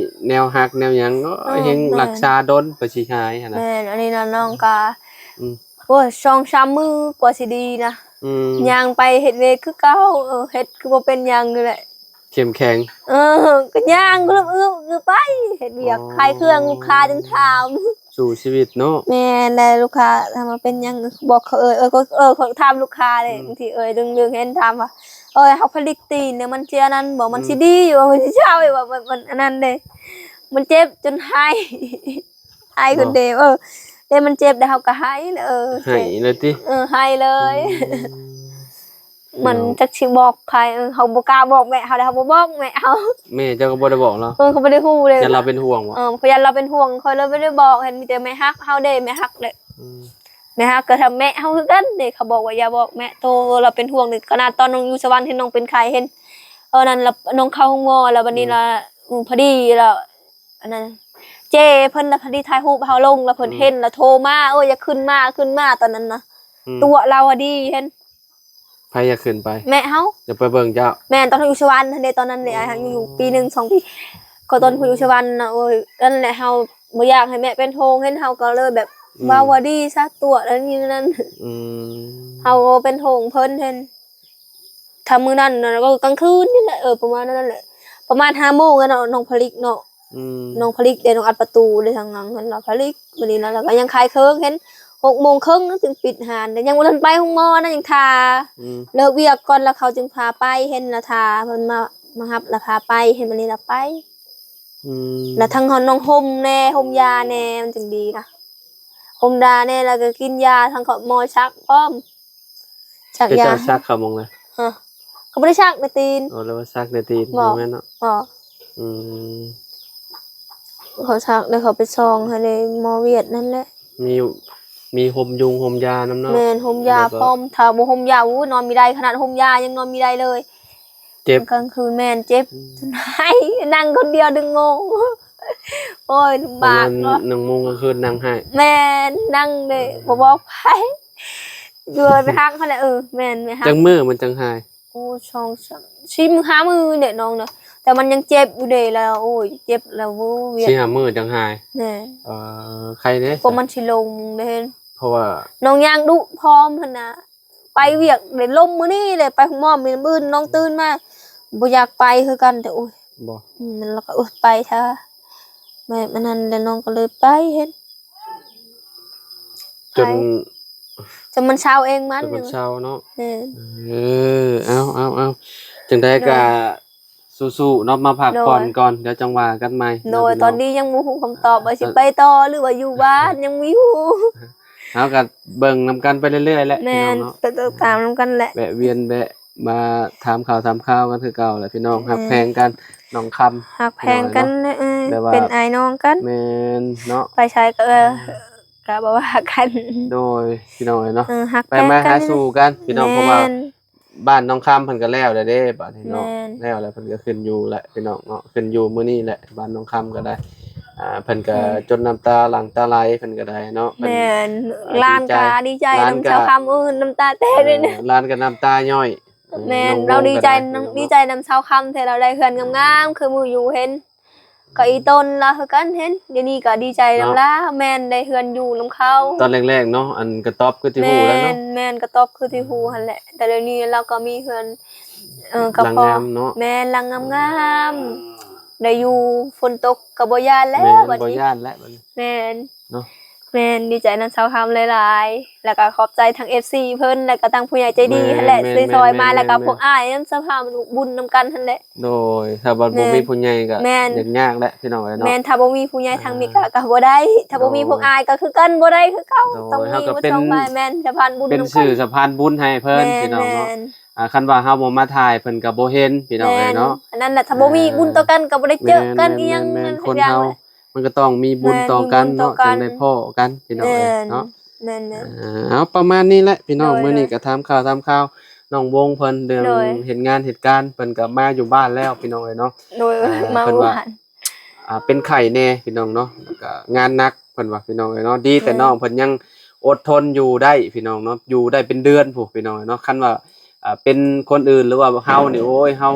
ແນວຮັກແນວຫຍັງ ໂອ້ຍ ເອີ ແຮງ ແມ່ນ ລັກສາດົນ ໄປຊິຫາຍຫັ້ນນະ. ແມ່ນ ອັນນີ້ນະ ນ້ອງກໍ ອືມ ໂອ້ຍ ສອງສາມມື້ກວ່າຊິດີນະ. ອືມ ຍ່າງໄປເຮັດວຽກຄືເກົ່າ ເອີ ເຮັດຄືບໍ່ເປັນຫຍັງນີ້ແຫຼະ ເຂັ້ມແຂງ. ເອີ ກໍຍ່າງ ອືມ ອຶບໆ ໄປເຮັດວຽກ ອໍ ຂາຍເຄື່ອງ ລູກຄ້າຈຶ່ງຖາມ ສູ້ຊີວິດເນາະ. ແມ່ນແຫຼະ ລູກຄ້າຖາມວ່າເປັນຫຍັງ ບອກເຂົາເອີຍ ເອີຍ ເອີຍ ເຂົາຖາມລູກຄ້າເດ້. ອືມ ບາງທີເອີຍດຶງໆ ເຫັນຖາມວ່າ ເອີຍ ເຮົາຜະລິດຕີນນີ້ ມັນຊິອັນນັ້ນບໍ່ ມັນ ອືມ ຊິດີຢູ່ບໍ່ ມັນຊິເຊົາຢູ່ບໍ່ ມັນ ມັນອັນນັ້ນເດ້ ມັນເຈັບຈົນໄຫ້ ໄຫ້ຄົນເດວ. ເອີ ເດ້ ມັນເຈັບ ແລ້ວເຮົາກໍໄຫ້ ເອີ ໄຫ້ເລີຍຕິ? ເອີ ໄຫ້ເລີຍ. ອືມ ມັນຈັກຊິບອກໃຜ ເອີ ເຮົາບໍ່ກ້າບອກແມ່ເຮົາ ແລ້ວເຮົາບໍ່ບອກແມ່ເຮົາ. ແມ່ເຈົ້າກໍບໍ່ໄດ້ບອກລາວ? ເອີ ເຂົາບໍ່ໄດ້ຮູ້ເລີຍ ຢ້ານລາວເປັນຫ່ວງບໍ່? ເອີ ເຂົາຢ້ານລາວເປັນຫ່ວງ ຂ້ອຍເລີຍບໍ່ໄດ້ບອກ ເຫັນມີແຕ່ແມ່ຮັກເຮົາເດ້ ແມ່ຮັກແຫຼະ. ອືມ ແມ່ຮັກກໍທຳແມ່ເຮົາຄືກັນເດ້ ເຂົາບອກວ່າຢ່າບອກແມ່ໂຕ ລາວເປັນຫ່ວງນີ້ ຂະໜາດຕອນນ້ອງຢູ່ສະຫວັນ ເຫັນນ້ອງເປັນໄຂ້ ເຫັນ ເອີ ນັ້ນລະ ນ້ອງເຂົ້າໂຮງໝໍ ແລ້ວບັດນີ້ລະ ອືມ ພໍດີລະ ອັນນັ້ນ ເຈ້ເພິ່ນລະ ພໍດີຖ່າຍຮູບເຮົາລົງ ລະເພິ່ນ ອືມ ເຫັນລະໂທມາ ເອີ ຢ່າຂຶ້ນມາ ຂຶ້ນມາ ຕອນນັ້ນນະ ອືມ ຕົວະລາວອະດີ ເຫັນ ໃຜຢາກຂຶ້ນໄປ? ແມ່ເຮົາ ຢາກໄປເບິ່ງເຈົ້າ. ແມ່ນ ຕອນເຮົາຢູ່ສະຫວັນຫັ້ນເດ ຕອນນັ້ນເດ ອືມ ອາ ເຮົາຢູ່ປີໜຶ່ງສອງປີ ກໍຕອນເຮົາຢູ່ສະຫວັນນະ ໂອ້ຍ ນັ້ນແຫຼະ ເຮົາບໍ່ຢາກໃຫ້ແມ່ເປັນຫ່ວງ ເຫັນ ເຮົາກໍເລີຍແບບ ອືມ ເວົ້າວ່າດີຊະ ຕົວະນັ້ນນີ້ນັ້ນ ອືມ ເຮົາເປັນຫ່ວງເພິ່ນ ເຫັນ ຖ້າມື້ນັ້ນນະ ກໍກາງຄືນນີ້ແຫຼະ ເອີ ປະມານນັ້ນແຫຼະ ປະມານຫ້າໂມງແລ້ວເນາະ ນ້ອງຜະລິດເນາະ. ອືມ ນ້ອງຜະລິດເດ້ ນ້ອງອັດປະຕູເດ້ ທາງຫຼັງຫັ້ນລະຜະລິດ. ມື້ນີ້ລະ ລະກໍຍັງຂາຍເຄິ່ງ ເຫັນ ຫົກໂມງເຄິ່ງຈຶ່ງປິດຮ້ານ ແຕ່ຍັງບໍ່ທັນໄປໂຮງໝໍນະ ຍັງຖ້າ ອືມ ເລີກວຽກກ່ອນ ລະເຂົາຈຶ່ງພາໄປ ເຫັນ ລະຖ້າເພິ່ນມາ ມາຮັບ ລະພາໄປ ເຫັນ ມື້ນີ້ລະໄປ. ອືມ ລະທັງເຮົານ້ອງຫົ່ມແດ່ ຫົ່ມຢາແດ່ ມັນຈຶ່ງດີນະ ຫົ່ມຢາແດ່ ລະກໍກິນຢາ ທັງເຂົາໝໍສັກພ້ອມ. ສັກຢາ ເຂົາເຈົ້າສັກເຂົາໝ່ອງໃດ? ຮະ ເຂົາບໍ່ໄດ້ສັກໃນຕີນ. ອໍ ລະວ່າສັກໃນຕີນ ບໍ່ ບໍ່ແມ່ນເນາະ. ອໍ ອືມ ເຂົາສັກ ແລ້ວເຂົາໄປສ່ອງໃຫ້ເດ້ ໝໍຫວຽດນັ້ນແຫຼະ. ມີ ມີຫົ່ມຍຸງຫົ່ມຢານຳເນາະ. ແມ່ນ ຫົ່ມຢາ ແລ້ວກໍ ພ້ອມ ຖ້າບໍ່ຫົ່ມຢາ ໂອ້ຍ ນອນບໍ່ໄດ້ ຂະໜາດຫົ່ມຢາຍັງນອນບໍ່ໄດ້ເລີຍ. ເຈັບ ກາງຄືນ ແມ່ນເຈັບ ອືມ ໄຫ້ ນັ່ງຄົນດຽວດຶງໂມງ ໂອ້ຍ ລຳບາກເນາະ ນັ່ງມຸງກາງຄືນນັ່ງໄຫ້. ແມ່ນ ນັ່ງເດ້ ເອີ ບໍ່ບອກໃຜ ຢູ່ແມ່ຮັກຫັ້ນແຫຼະ. ເອີ ແມ່ນ ແມ່ຮັກ. ຈັກມື້ມັນຈັ່ງຫາຍ? ໂອ້ ສອງສາມ ສີ່ມື້ ຫ້າມື້ແຫຼະນ້ອງນະ ແຕ່ມັນຍັງເຈັບຢູ່ເດ້ ແລ້ວ ໂອ້ຍ ເຈັບແລ້ວ ໂອ້ ວຽກ ສີ່ຫ້າມື້ຈັ່ງຫາຍ. ແມ່ນ ເອີ ໄຄເດ້ ກວ່າມັນຊິລົງເດ້ ເພາະວ່ານ້ອງຍ່າງດຸພ້ອມຫັ້ນນະ ໄປວຽກໄດ້ລົມມື້ນີ້ແຫຼະ ໄປໂຮງໝໍມື້ອື່ນ ນ້ອງຕື່ນມາບໍ່ຢາກໄປຄືກັນ ແຕ່ໂອ້ຍ ບໍ່ ອືມ ແລ້ວກໍ ໂອ້ຍ ໄປຖ້າ ແບບອັນນັ້ນແລ້ວ ນ້ອງກໍເລີຍໄປເຮັດ ຈົນ ໄປ ຈົນມັນເຊົາເອງມັນ ຈົນມັນເຊົາເນາະ. ແມ່ນ ເອີ ເອົາ ເອົາ ເອົາ ຈັ່ງໃດກໍ ໂດຍ ສູ້ໆເນາະ ມາພັກຜ່ອນກ່ອນ ໂດຍ ດຽວຈັ່ງວ່າກັນໃໝ່. ໂດຍ ເນາະ ຕອນນີ້ຍັງບໍ່ຮູ້ຄຳຕອບວ່າຊິໄປຕໍ່ ຫຼືວ່າຢູ່ບ້ານ ຍັງບໍ່ຮູ້ ເຮົາກໍເບິ່ງນຳກັນໄປເລື້ອຍໆແຫຼະ ແມ່ນ ພີ່ນ້ອງເນາະ ກໍຕິດຕາມນຳກັນແຫຼະ ແວະວຽນແວະມາຖາມຂ່າວຖາມຄາວກັນຄືເກົ່າແຫຼະ ພີ່ນ້ອງ ແມ່ນ ຮັກແພງກັນ ນ້ອງຄຳ ຮັກແພງກັນ ເອີຍ ແບບວ່າເປັນອ້າຍນ້ອງກັນ ແມ່ນເນາະ ໄປໃສກໍ ເອີ ກໍບໍ່ວ່າກັນ ໂດຍ ພີ່ນ້ອງເອີຍເນາະ ເອີ ຮັກແພງກັນ ໄປມາຫາສູ່ກັນ ພີ່ນ້ອງ ແມ່ນ ເພາະວ່າ ບ້ານນ້ອງຄຳເພິ່ນກໍແລ້ວແລ້ວເດ້ ບາດນີ້ເນາະ ແມ່ນ ແລ້ວແລ້ວ ເພິ່ນກໍຂຶ້ນຢູ່ແຫຼະ ພີ່ນ້ອງເນາະ ຂຶ້ນຢູ່ມື້ນີ້ແຫຼະ ບ້ານນ້ອງຄຳກໍໄດ້ ອ່າ ເພິ່ນກໍ ແມ່ນ ຈົນນ້ຳຕາຫຼັ່ງຕາໄຫຼ ເພິ່ນກໍໄດ້ເນາະ ແມ່ນ ເພິ່ນກໍ ຫຼານກໍດີໃຈ ຫຼານກໍ ນຳຊາວຄຳ ເອີ ນ້ຳຕາແຕກເລີຍນະ ເອີ ຫຼານກໍນ້ຳຕາຍ້ອຍ ແມ່ນ ນ້ອງວົງກໍໄດ້ ດີໃຈນຳ ພີ່ນ້ອງເນາະ ດີໃຈນຳຊາວຄຳ ທີ່ລາວໄດ້ເຮືອນງາມໆ ຄືມື້ຢູ່ເຫັນ ກໍອີຕົນລາວຄືກັນເຫັນ ດຽວນີ້ກໍດີໃຈນຳລາວ ເນາະ ແມ່ນ ໄດ້ເຮືອນຢູ່ນຳເຂົາ ຕອນແລກໆເນາະ ອັນກະຕອບຄືທີ່ຮູ້ແລ້ວເນາະ ແມ່ນ ແມ່ນ ກະຕອບຄືທີ່ຮູ້ຫັ້ນແຫຼະ ແຕ່ດຽວນີ້ລາວກໍມີເຮືອນ ເອີ ກໍພໍ ຫຼັງງາມເນາະ ແມ່ນ ຫຼັງງາມໆ ໄດ້ຢູ່ ຝົນຕົກກໍບໍ່ຢ້ານແລ້ວ ແມ່ນ ບັດນີ້ ບໍ່ຢ້ານແລ້ວບັດນີ້ ແມ່ນ ເນາະ ແມ່ນ ດີໃຈນຳຊາວຄຳຫຼາຍໆ ແລ້ວກໍຂອບໃຈທັງເອັຟຊີເພິ່ນ ແລ້ວກໍທັງຜູ້ໃຫຍ່ໃຈດີຫັ້ນແຫຼະ ແມ່ນໆ ທີ່ຊ່ອຍມາ ແລ້ວກໍພວກອ້າຍນຳສະພາບຸນນຳກັນຫັ້ນແຫຼະ ໂດຍ ຖ້າວ່າບໍ່ມີ ແມ່ນ ຜູ້ໃຫຍ່ກໍ ແມ່ນ ຍາກໆແຫຼະ ພີ່ນ້ອງເອີຍເນາະ ແມ່ນ ຖ້າບໍ່ມີຜູ້ໃຫຍ່ທາງເມກາ ອ່າ ກໍບໍ່ໄດ້ ຖ້າບໍ່ມີ ໂດຍ ພວກອ້າຍກໍຄືກັນ ບໍ່ໄດ້ຄືເກົ່າ ໂດຍ ຕ້ອງມີ ເຮົາກໍເປັນ ມາຊ່ອຍ ແມ່ນ ສະພານບຸນ ເປັນ ນຳກັນ ຊື່ສະພານບຸນໃຫ້ເພິ່ນ ແມ່ນ ພີ່ນ້ອງເນາະ ແມ່ນ ອ່າ ຄັນວ່າເຮົາບໍ່ມາຖ່າຍ ເພິ່ນກໍບໍ່ເຫັນ ພີ່ນ້ອງເອີຍເນາະ ແມ່ນ ອັນນັ້ນແຫຼະ ຖ້າບໍ່ມີ ອ່າ ບຸນຕໍ່ກັນກໍບໍ່ໄດ້ເຈີກັນ ແມ່ນໆໆ ອີ່ຫຍັງ ແມ່ນໆ ຄົນເຮົາ ມັນກໍຕ້ອງມີບຸນຕໍ່ກັນເນາະ ແມ່ນ ມີບຸນຕໍ່ກັນ ຈຶ່ງໄດ້ພໍ້ກັນ ພີ່ນ້ອງເອີຍເນາະ ແມ່ນໆ ອ່າ ເອົາ ປະມານນີ້ແຫຼະ ພີ່ນ້ອງ ໂດຍ ມື້ນີ້ກໍຖາມຂ່າວ ຖາມຂ່າວນ້ອງວົງເພິ່ນ ເລື່ອງ ໂດຍ ເຮັດງານເຮັດການ ເພິ່ນກໍມາຢູ່ບ້ານແລ້ວ ພີ່ນ້ອງເອີຍເນາະ ໂດຍ ອ່າ ມາ ເພິ່ນວ່າ ຢູ່ບ້ານ ອ່າ ເປັນໄຂ້ແດ່ ພີ່ນ້ອງເນາະ ແລ້ວກໍງານໜັກ ເພິ່ນວ່າ ພີ່ນ້ອງເອີຍເນາະ ດີແຕ່ ແມ່ນ ນ້ອງເພິ່ນຍັງອົດທົນຢູ່ໄດ້ ພີ່ນ້ອງເນາະ ຢູ່ໄດ້ເປັນເດືອນພຸ້ນ ພີ່ນ້ອງເນາະ ຄັນວ່າ ອ່າ ເປັນຄົນອື່ນ ຫຼືວ່າເຮົານີ້ ໂອ້ຍ ເຮົາ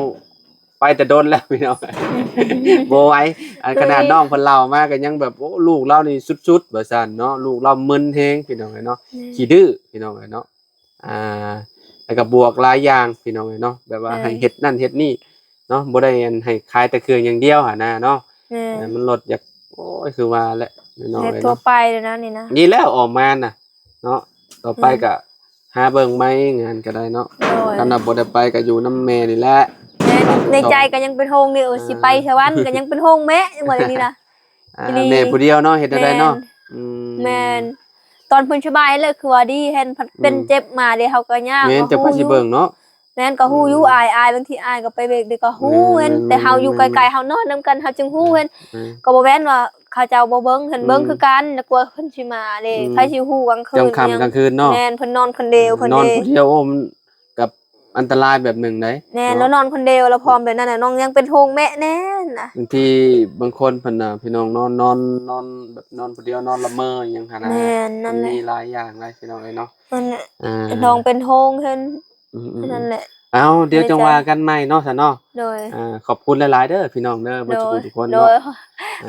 ໄປແຕ່ດົນແລ້ວພີ່ນ້ອງ ບໍ່ໄຫວ ອັນຂະໜາດນ້ອງເພິ່ນເລົ່າມາກໍຍັງແບບ ໂອ້ ລູກລາວນີ້ສຸດໆ ວ່າຊັ້ນເນາະ ລູກລາວມຶນແຮງພີ່ນ້ອງເອີຍເນາະ ແມ່ນ ຂີ້ດື້ພີ່ນ້ອງເອີຍເນາະ ອ່າ ແລ້ວກໍບວກຫຼາຍຢ່າງພີ່ນ້ອງເອີຍເນາະ ແບບວ່າ ແມ່ນ ໃຫ້ເຮັດນັ້ນເຮັດນີ້ເນາະ ບໍ່ໄດ້ອັນໃຫ້ຂາຍແຕ່ເຄື່ອງຢ່າງດຽວຫັ້ນນະເນາະ ແມ່ນ ເອີ ມັນລົດຢາກ ໂອ້ຍ ຄືວ່າແຫຼະພີ່ນ້ອງເອີຍເນາະ ເຮັດທົ່ວໄປເລີຍນະນີ້ນະ ດີແລ້ວອອກມານະ ເນາະ ຕໍ່ໄປ ແມ່ນ ກໍຫາເບິ່ງໃໝ່ງານກໍໄດ້ເນາະ ໂດຍ ຄັນວ່າບໍ່ໄດ້ໄປກໍຢູ່ນຳແມ່ນີ້ແຫຼະ ແມ່ນ ໃນໃຈກໍຍັງເປັນຫ່ວງເດ້ ເອີ ອ່າ ຊິໄປສະຫວັນກໍຍັງເປັນຫ່ວງແມ່ ຍັງວ່າແນວນີ້ນະ ອ່າ ແມ່ຜູ້ດຽວເນາະ ເຮັດແນວໃດເນາະ ແມ່ນ ອືມ ແມ່ນ ຕອນເພິ່ນສະບາຍແລ້ວຄືວ່າດີ ແຮ່ນພັດເປັນ ອືມ ເຈັບມາເດ້ ເຮົາກໍຍາກ ແມ່ນ ເຈົ້າກໍຊິເບິ່ງເນາະ ແມ່ນ ກໍຮູ້ຢູ່ ອືມ ອ້າຍ ອ້າຍ ບາງທີອ້າຍກໍໄປເວກເດ້ ກໍຮູ້ ແມ່ນ ເຫັນ ແມ່ນ ແຕ່ເຮົາຢູ່ໄກໆ ເຮົານອນນຳກັນ ເຮົາຈຶ່ງຮູ້ ແມ່ນ ເຫັນ ແມ່ນ ກໍບໍ່ແມ່ນວ່າເຂົາເຈົ້າບໍ່ເບິ່ງ ເຫັນ ອືມ ເບິ່ງຄືກັນ ແລ້ວກວ່າເພິ່ນຊິມາເດ້ ອືມ ໃຜຊິຮູ້ກາງຄືນ ກາງຄ່ຳ ກາງຄືນເນາະ ແມ່ນ ເພິ່ນນອນຄົນດຽວ ເພິ່ນ ນອນ ເດ້ ຄົນດຽວ ໂອ້ ມັນກໍອັນຕະລາຍແບບໜຶ່ງໃດ ແມ່ນ ເນາະ ແລ້ວນອນຄົນດຽວ ແລ້ວພ້ອມແບບນັ້ນນະ ນ້ອງຍັງເປັນຫ່ວງແມ່ແນ່ນະ ບາງທີບາງຄົນເພິ່ນນະ ພີ່ນ້ອງ ນອນ ນອນ ນອນ ແບບນອນຜູ້ດຽວ ນອນລະເມີຫຍັງຫັ້ນນະ ແມ່ນ ນັ້ນແຫຼະ ມັນມີຫຼາຍຢ່າງຫຼາຍ ພີ່ນ້ອງເອີຍເນາະ ນັ້ນແຫຼະ ອ່າ ນ້ອງເປັນຫ່ວງເພິ່ນ ອືມໆ ນັ້ນແຫຼະ ເອົາ ດຽວຈັ່ງວ່າກັນໃໝ່ເນາະ ຊະເນາະ ໂດຍ ອ່າ ຂອບຄຸນຫຼາຍໆເດີ ພີ່ນ້ອງເດີ ເບິດ ໂດຍ ທຸກຄົນເນາະ ໂດຍ ອ່າ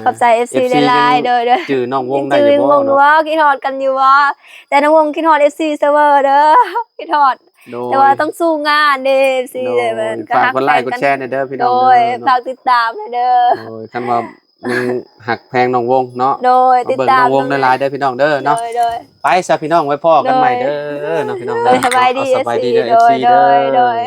ຂອບໃຈ ເອັຟຊີ ເອັຟຊີ ຫຼາຍໆ ຍັງ ໂດຍໆ ຈື່ນ້ອງວົງໄດ້ຢູ່ບໍ່ ຄິດຮອດກັນຢູ່ບໍ່ ແຕ່ນ້ອງວົງຄິດຮອດ ເອັຟຊີ ເຊີເວີເດີ ຄິດຮອດ ໂດຍ ແຕ່ວ່າຕ້ອງສູ້ງານເດ້ ເອັຟຊີ ໂດຍ ເດີ ແມ່ນ ກໍ ຝາກກົດໄລກົດແຊແດ່ເດີ ພີ່ນ້ອງເດີ ໂດຍ ເນາະ ຝາກຕິດຕາມແດ່ເດີ ໂດຍ ຄັນວ່າ ຍັງຮັກແພງນ້ອງວົງເນາະ ໂດຍ ມາເບິ່ງນ້ອງວົງຫຼາຍໆເດີພີ່ນ້ອງເດີເນາະ ໂດຍໆ ໄປຊະພີ່ນ້ອງ ໄວ້ພໍ້ກັນໃໝ່ເດີເນາະ ພີ່ນ້ອງເດີ ສະບາຍດີ ເນາະ ເອົາ ສະບາຍດີເດີ ໂດຍ ເອັຟຊີ ໂດຍ ເດີ ໂດຍ